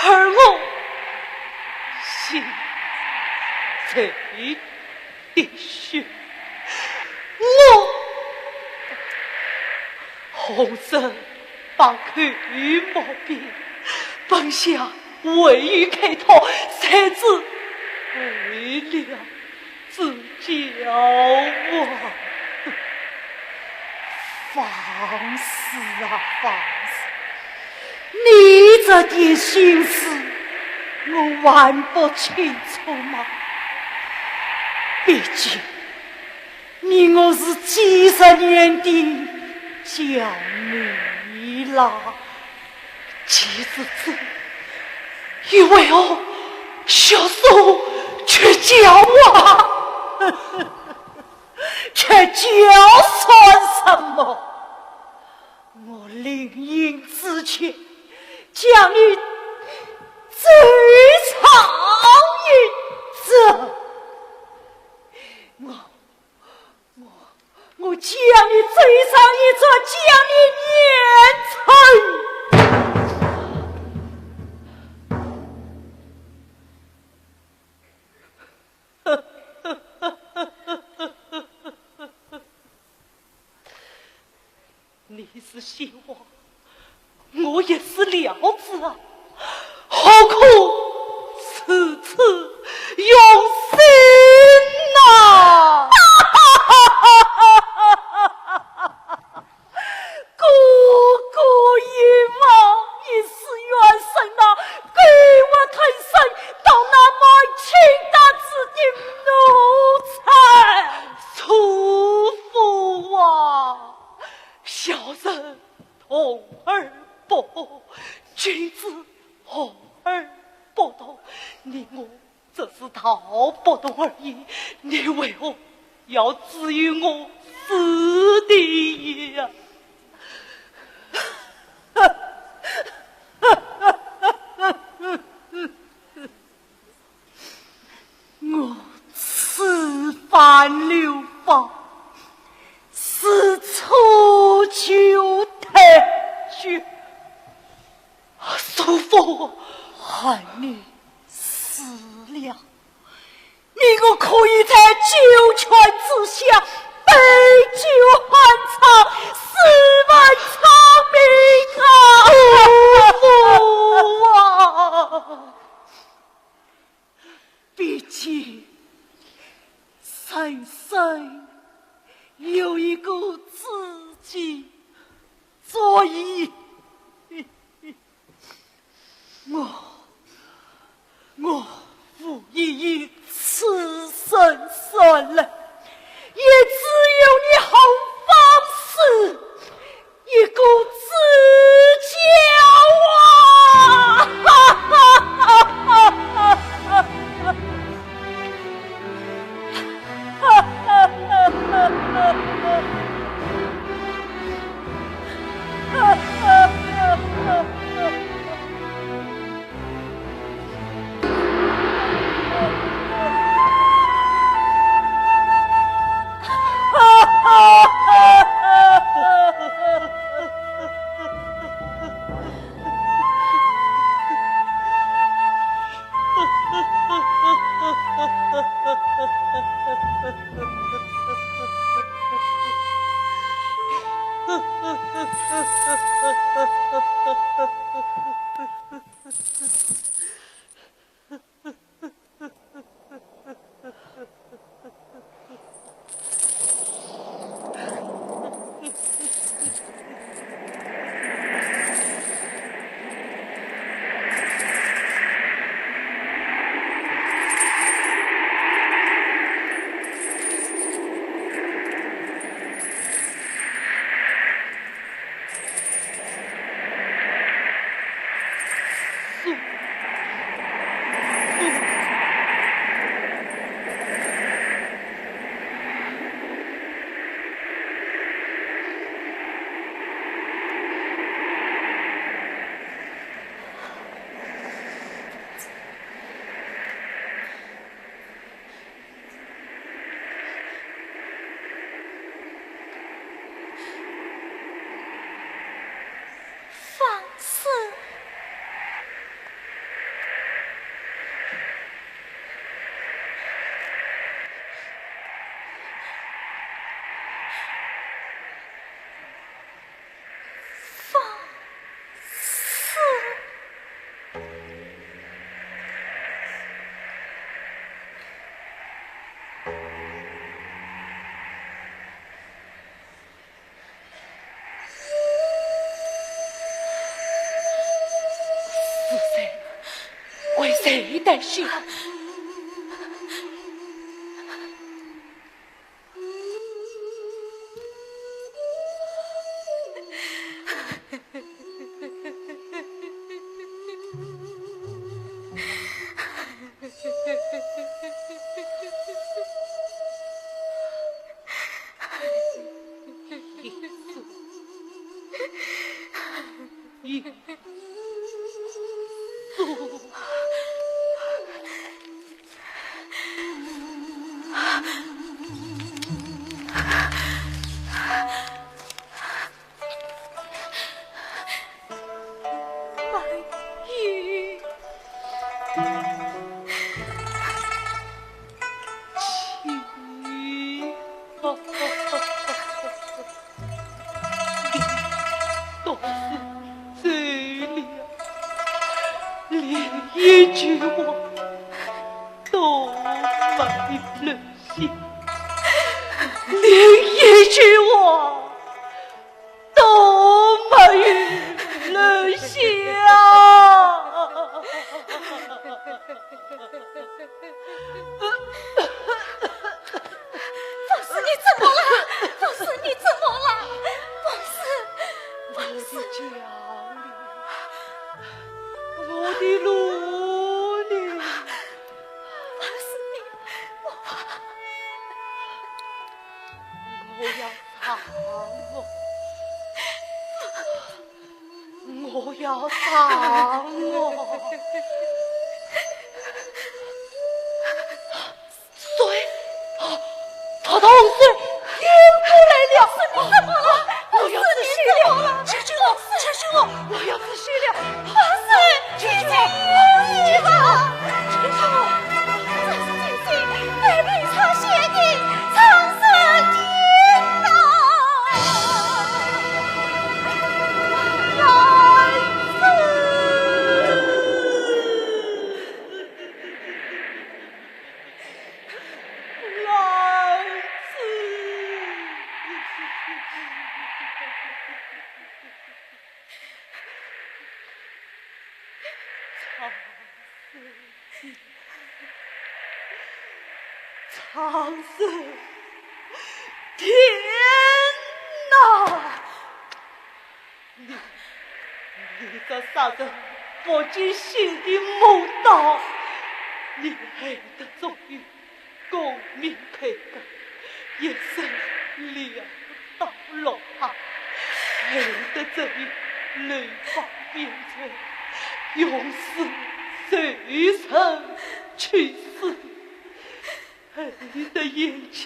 而我写谁的血？我洪生把口无辩，本想 唯有开脱，才是为了自己啊！方氏啊，方氏，你这点心思，我还不清楚吗？毕竟， 你我是几十年的交情啦。既是这，又为何学叔去叫啊？去叫算什么？我另行之去，将你追上一阵。我 我，我将你追上一阵，将你撵出。你是先王，我也是僚子啊，何苦如此用心呐？哥哥一往，一世冤深呐，狗活吞声，当那满清大字的奴才。叔父啊，小人 童儿不懂，君子童儿不懂。你我只是道不同而已，你为何要置于我死地呀？我此番流放，是初九太君。叔父，恨你死了，你我可以在九泉之下杯酒欢唱，诗文昌明啊！叔父啊！ 毕竟人生有一个知己，所以我，我无意放肆！放肆！ 是谁？为谁担心？ 倒是醉了，连一句话都没留下，连一句话都没有留下。 放肆，你怎么了？放肆，你怎么了？放肆，放肆！我的家里，我的路呢？放肆你，我，我要上哦，我要上哦。 谁？啊，他的洪水淹过来了！怎么了？我要窒息了！救救我！救救我！我要窒息了！洪水！救救我！救救我！救救我！这是救救我！被冰川陷的长生殿呐！来人！ 来人！长生，长生，天哪！ 你，你这杀人不计前嫌的魔道，你害得周瑜功名败坏，一生两道落海，害得周瑜流放边疆，永世受尽屈辱，害得燕青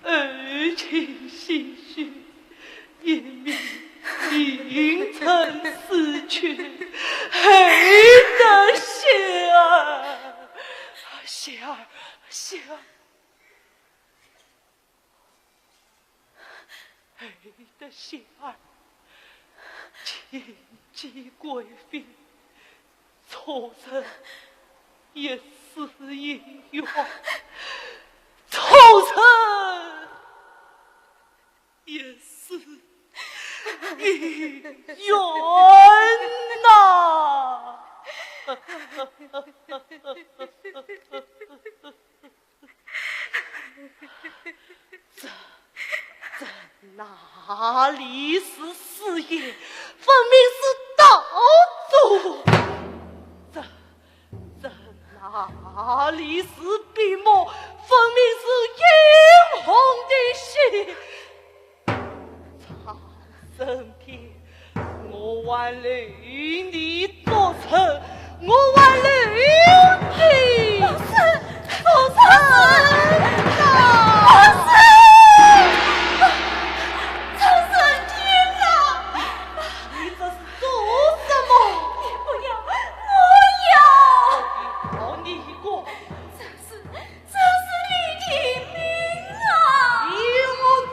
二千鲜血， 一命名存实亡，害得雪儿，雪儿，雪儿，配得仙儿，亲寄贵妃，促成一世姻缘，促成一世姻缘呐！ 这，这哪里是誓言，分明是赌注。这，这哪里是闭幕，分明是阴红的戏。苍生天， 我还留你作证，我还留你作证。不是，不是，不是，苍生天啊！你这是做什么？你不要，我要。我要你一个。这是 这是你的命啊！你给我走！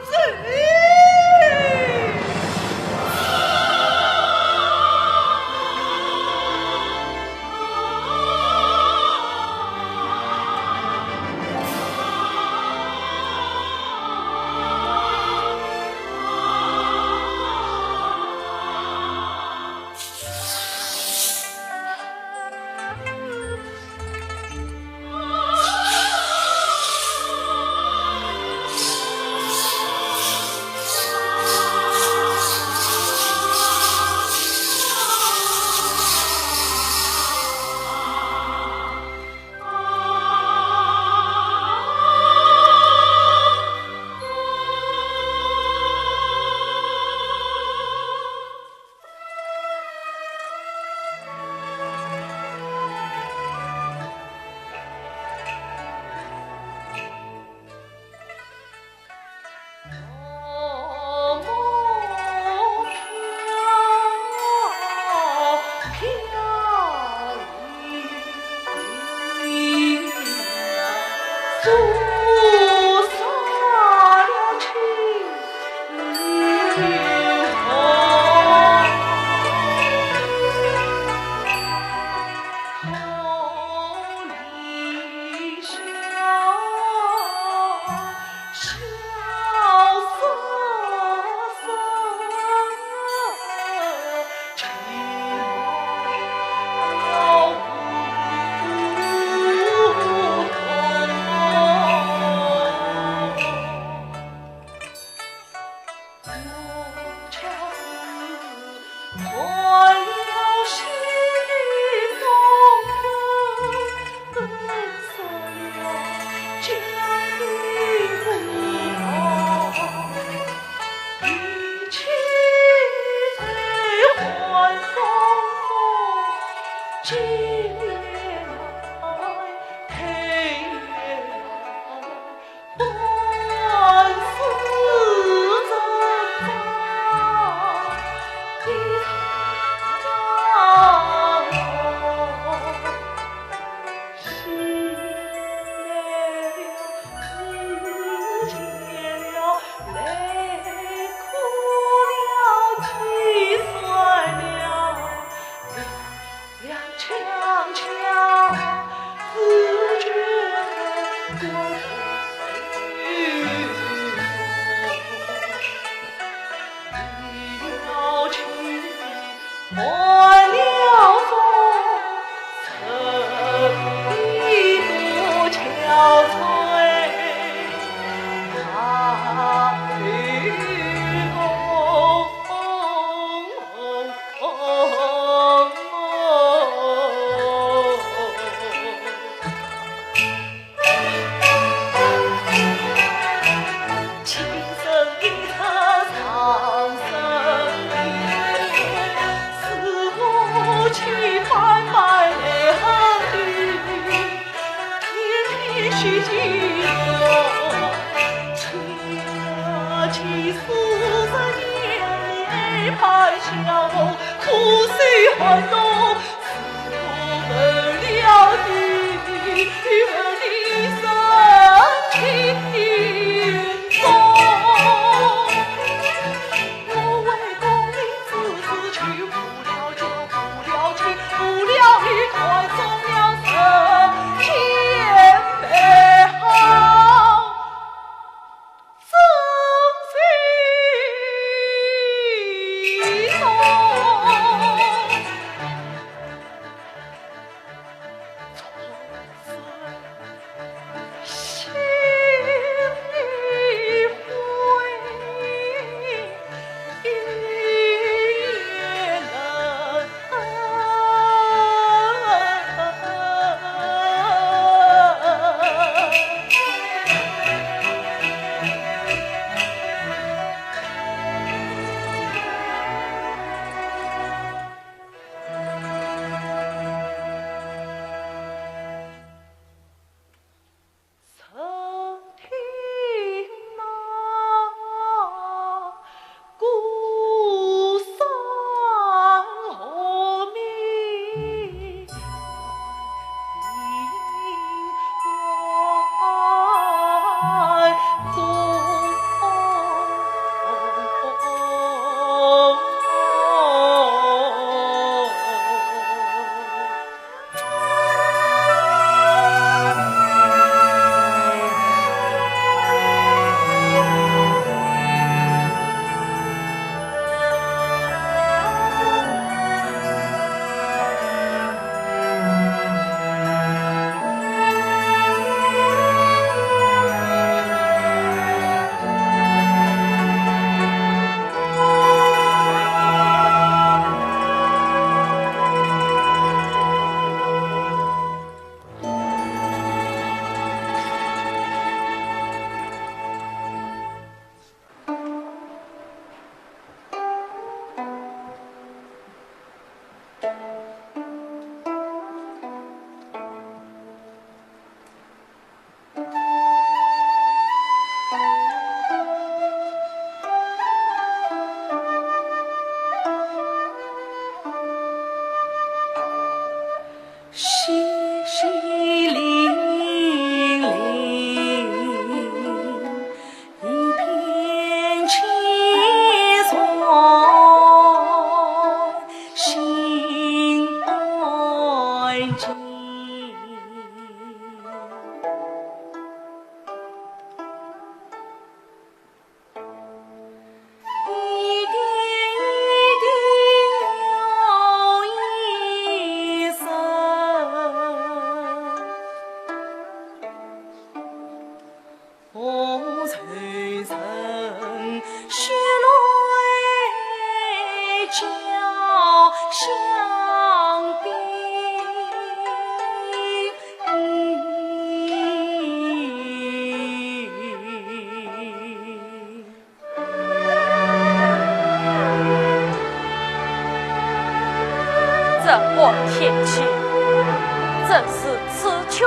却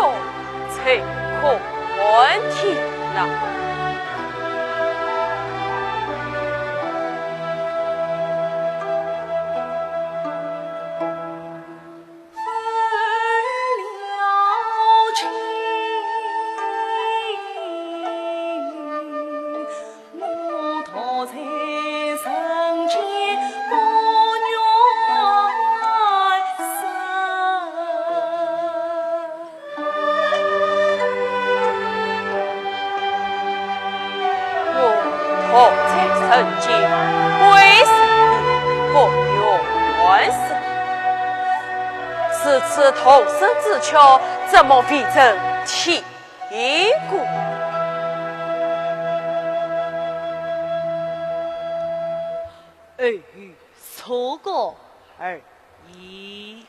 才可安天呐。我同在人间，为谁不愿生？如此童叟之却，怎么未曾听过？偶有错觉而已。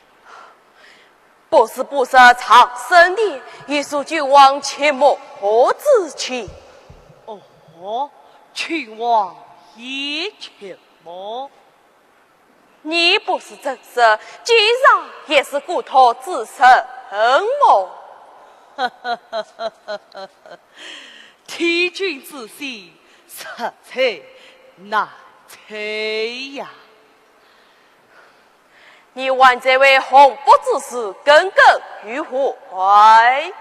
不是不说长生殿，也说君王切莫之情。哦，君王也切莫。你不是曾说，君上也是故土之神么？天君之心，实在难猜呀。 你还在为洪福之事耿耿于怀？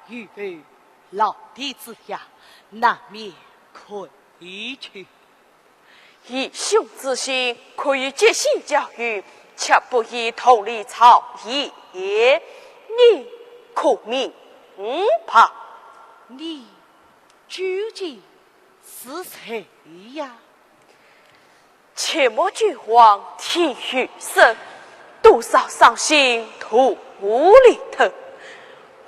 愚夫老弟之下，难免愧疚。以兄之心，可以绝心教育，却不宜同理诰言。你可明白？你究竟是谁呀？ 切莫君王听雨声，多少伤心徒留头。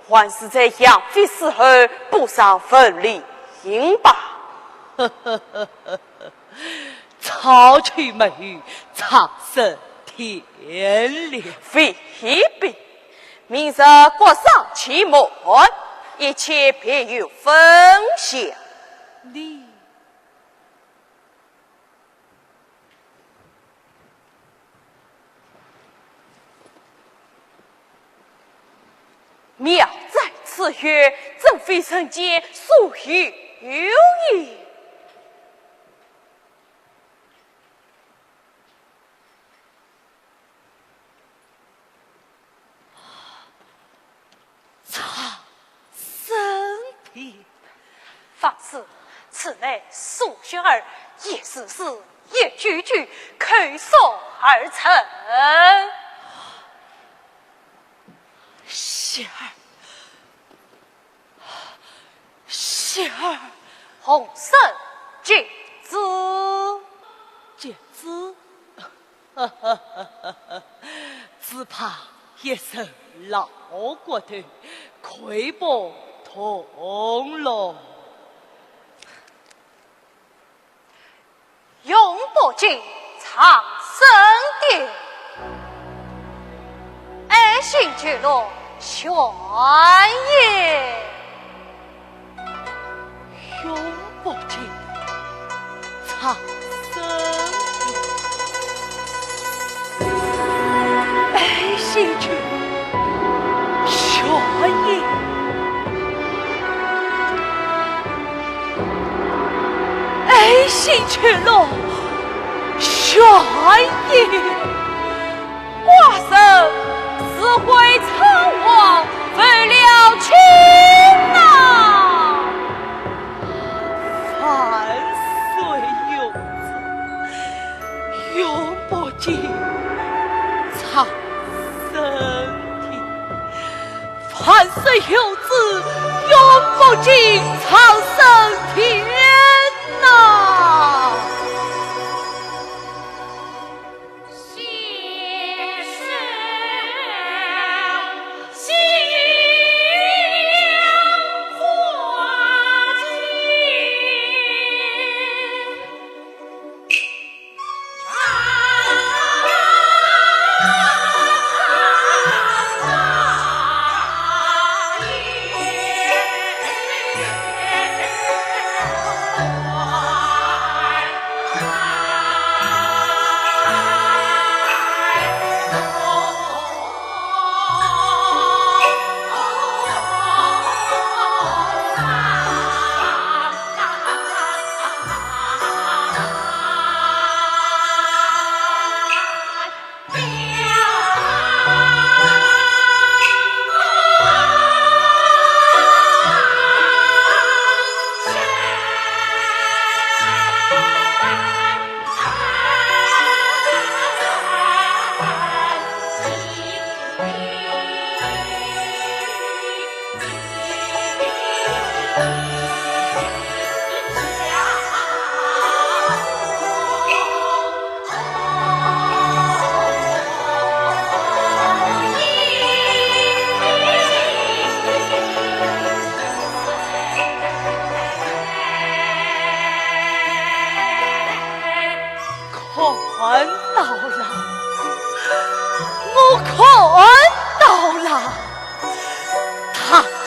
还是在杨妃死后，补上坟陵吧。草芥没有，长生天良。未必，明日国丧期满，一切便有分晓。你 妙哉此语，真非人间所有也。 长生殿。方卿，此乃素雪儿一字字，一句句，口述而成。雪儿， 雪儿。洪生接旨。接旨？只怕一身老骨头，愧不同劳。 永不进长生殿，爱新觉罗玄也。永不进长生殿，爱新觉罗玄也。 爱新觉罗玄也。寡人自会称王，负了卿呐。万岁有旨，永不进长生殿。 万岁有旨，永不进长生殿呐。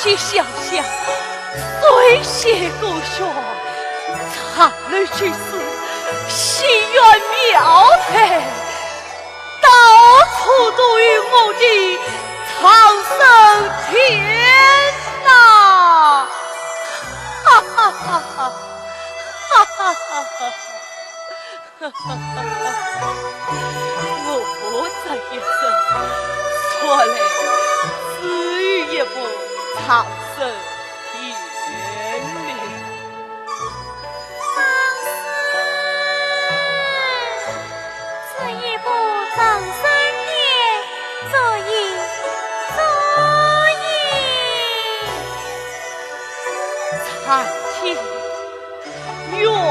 这想想，水仙古树，残楼秋水，西园庙台，到处都有我的藏身天呐！哈哈哈哈，哈哈哈哈！ 我这一生，说来只有一步长生天命。只一步长生天，足矣，足矣。苍天， 冤枉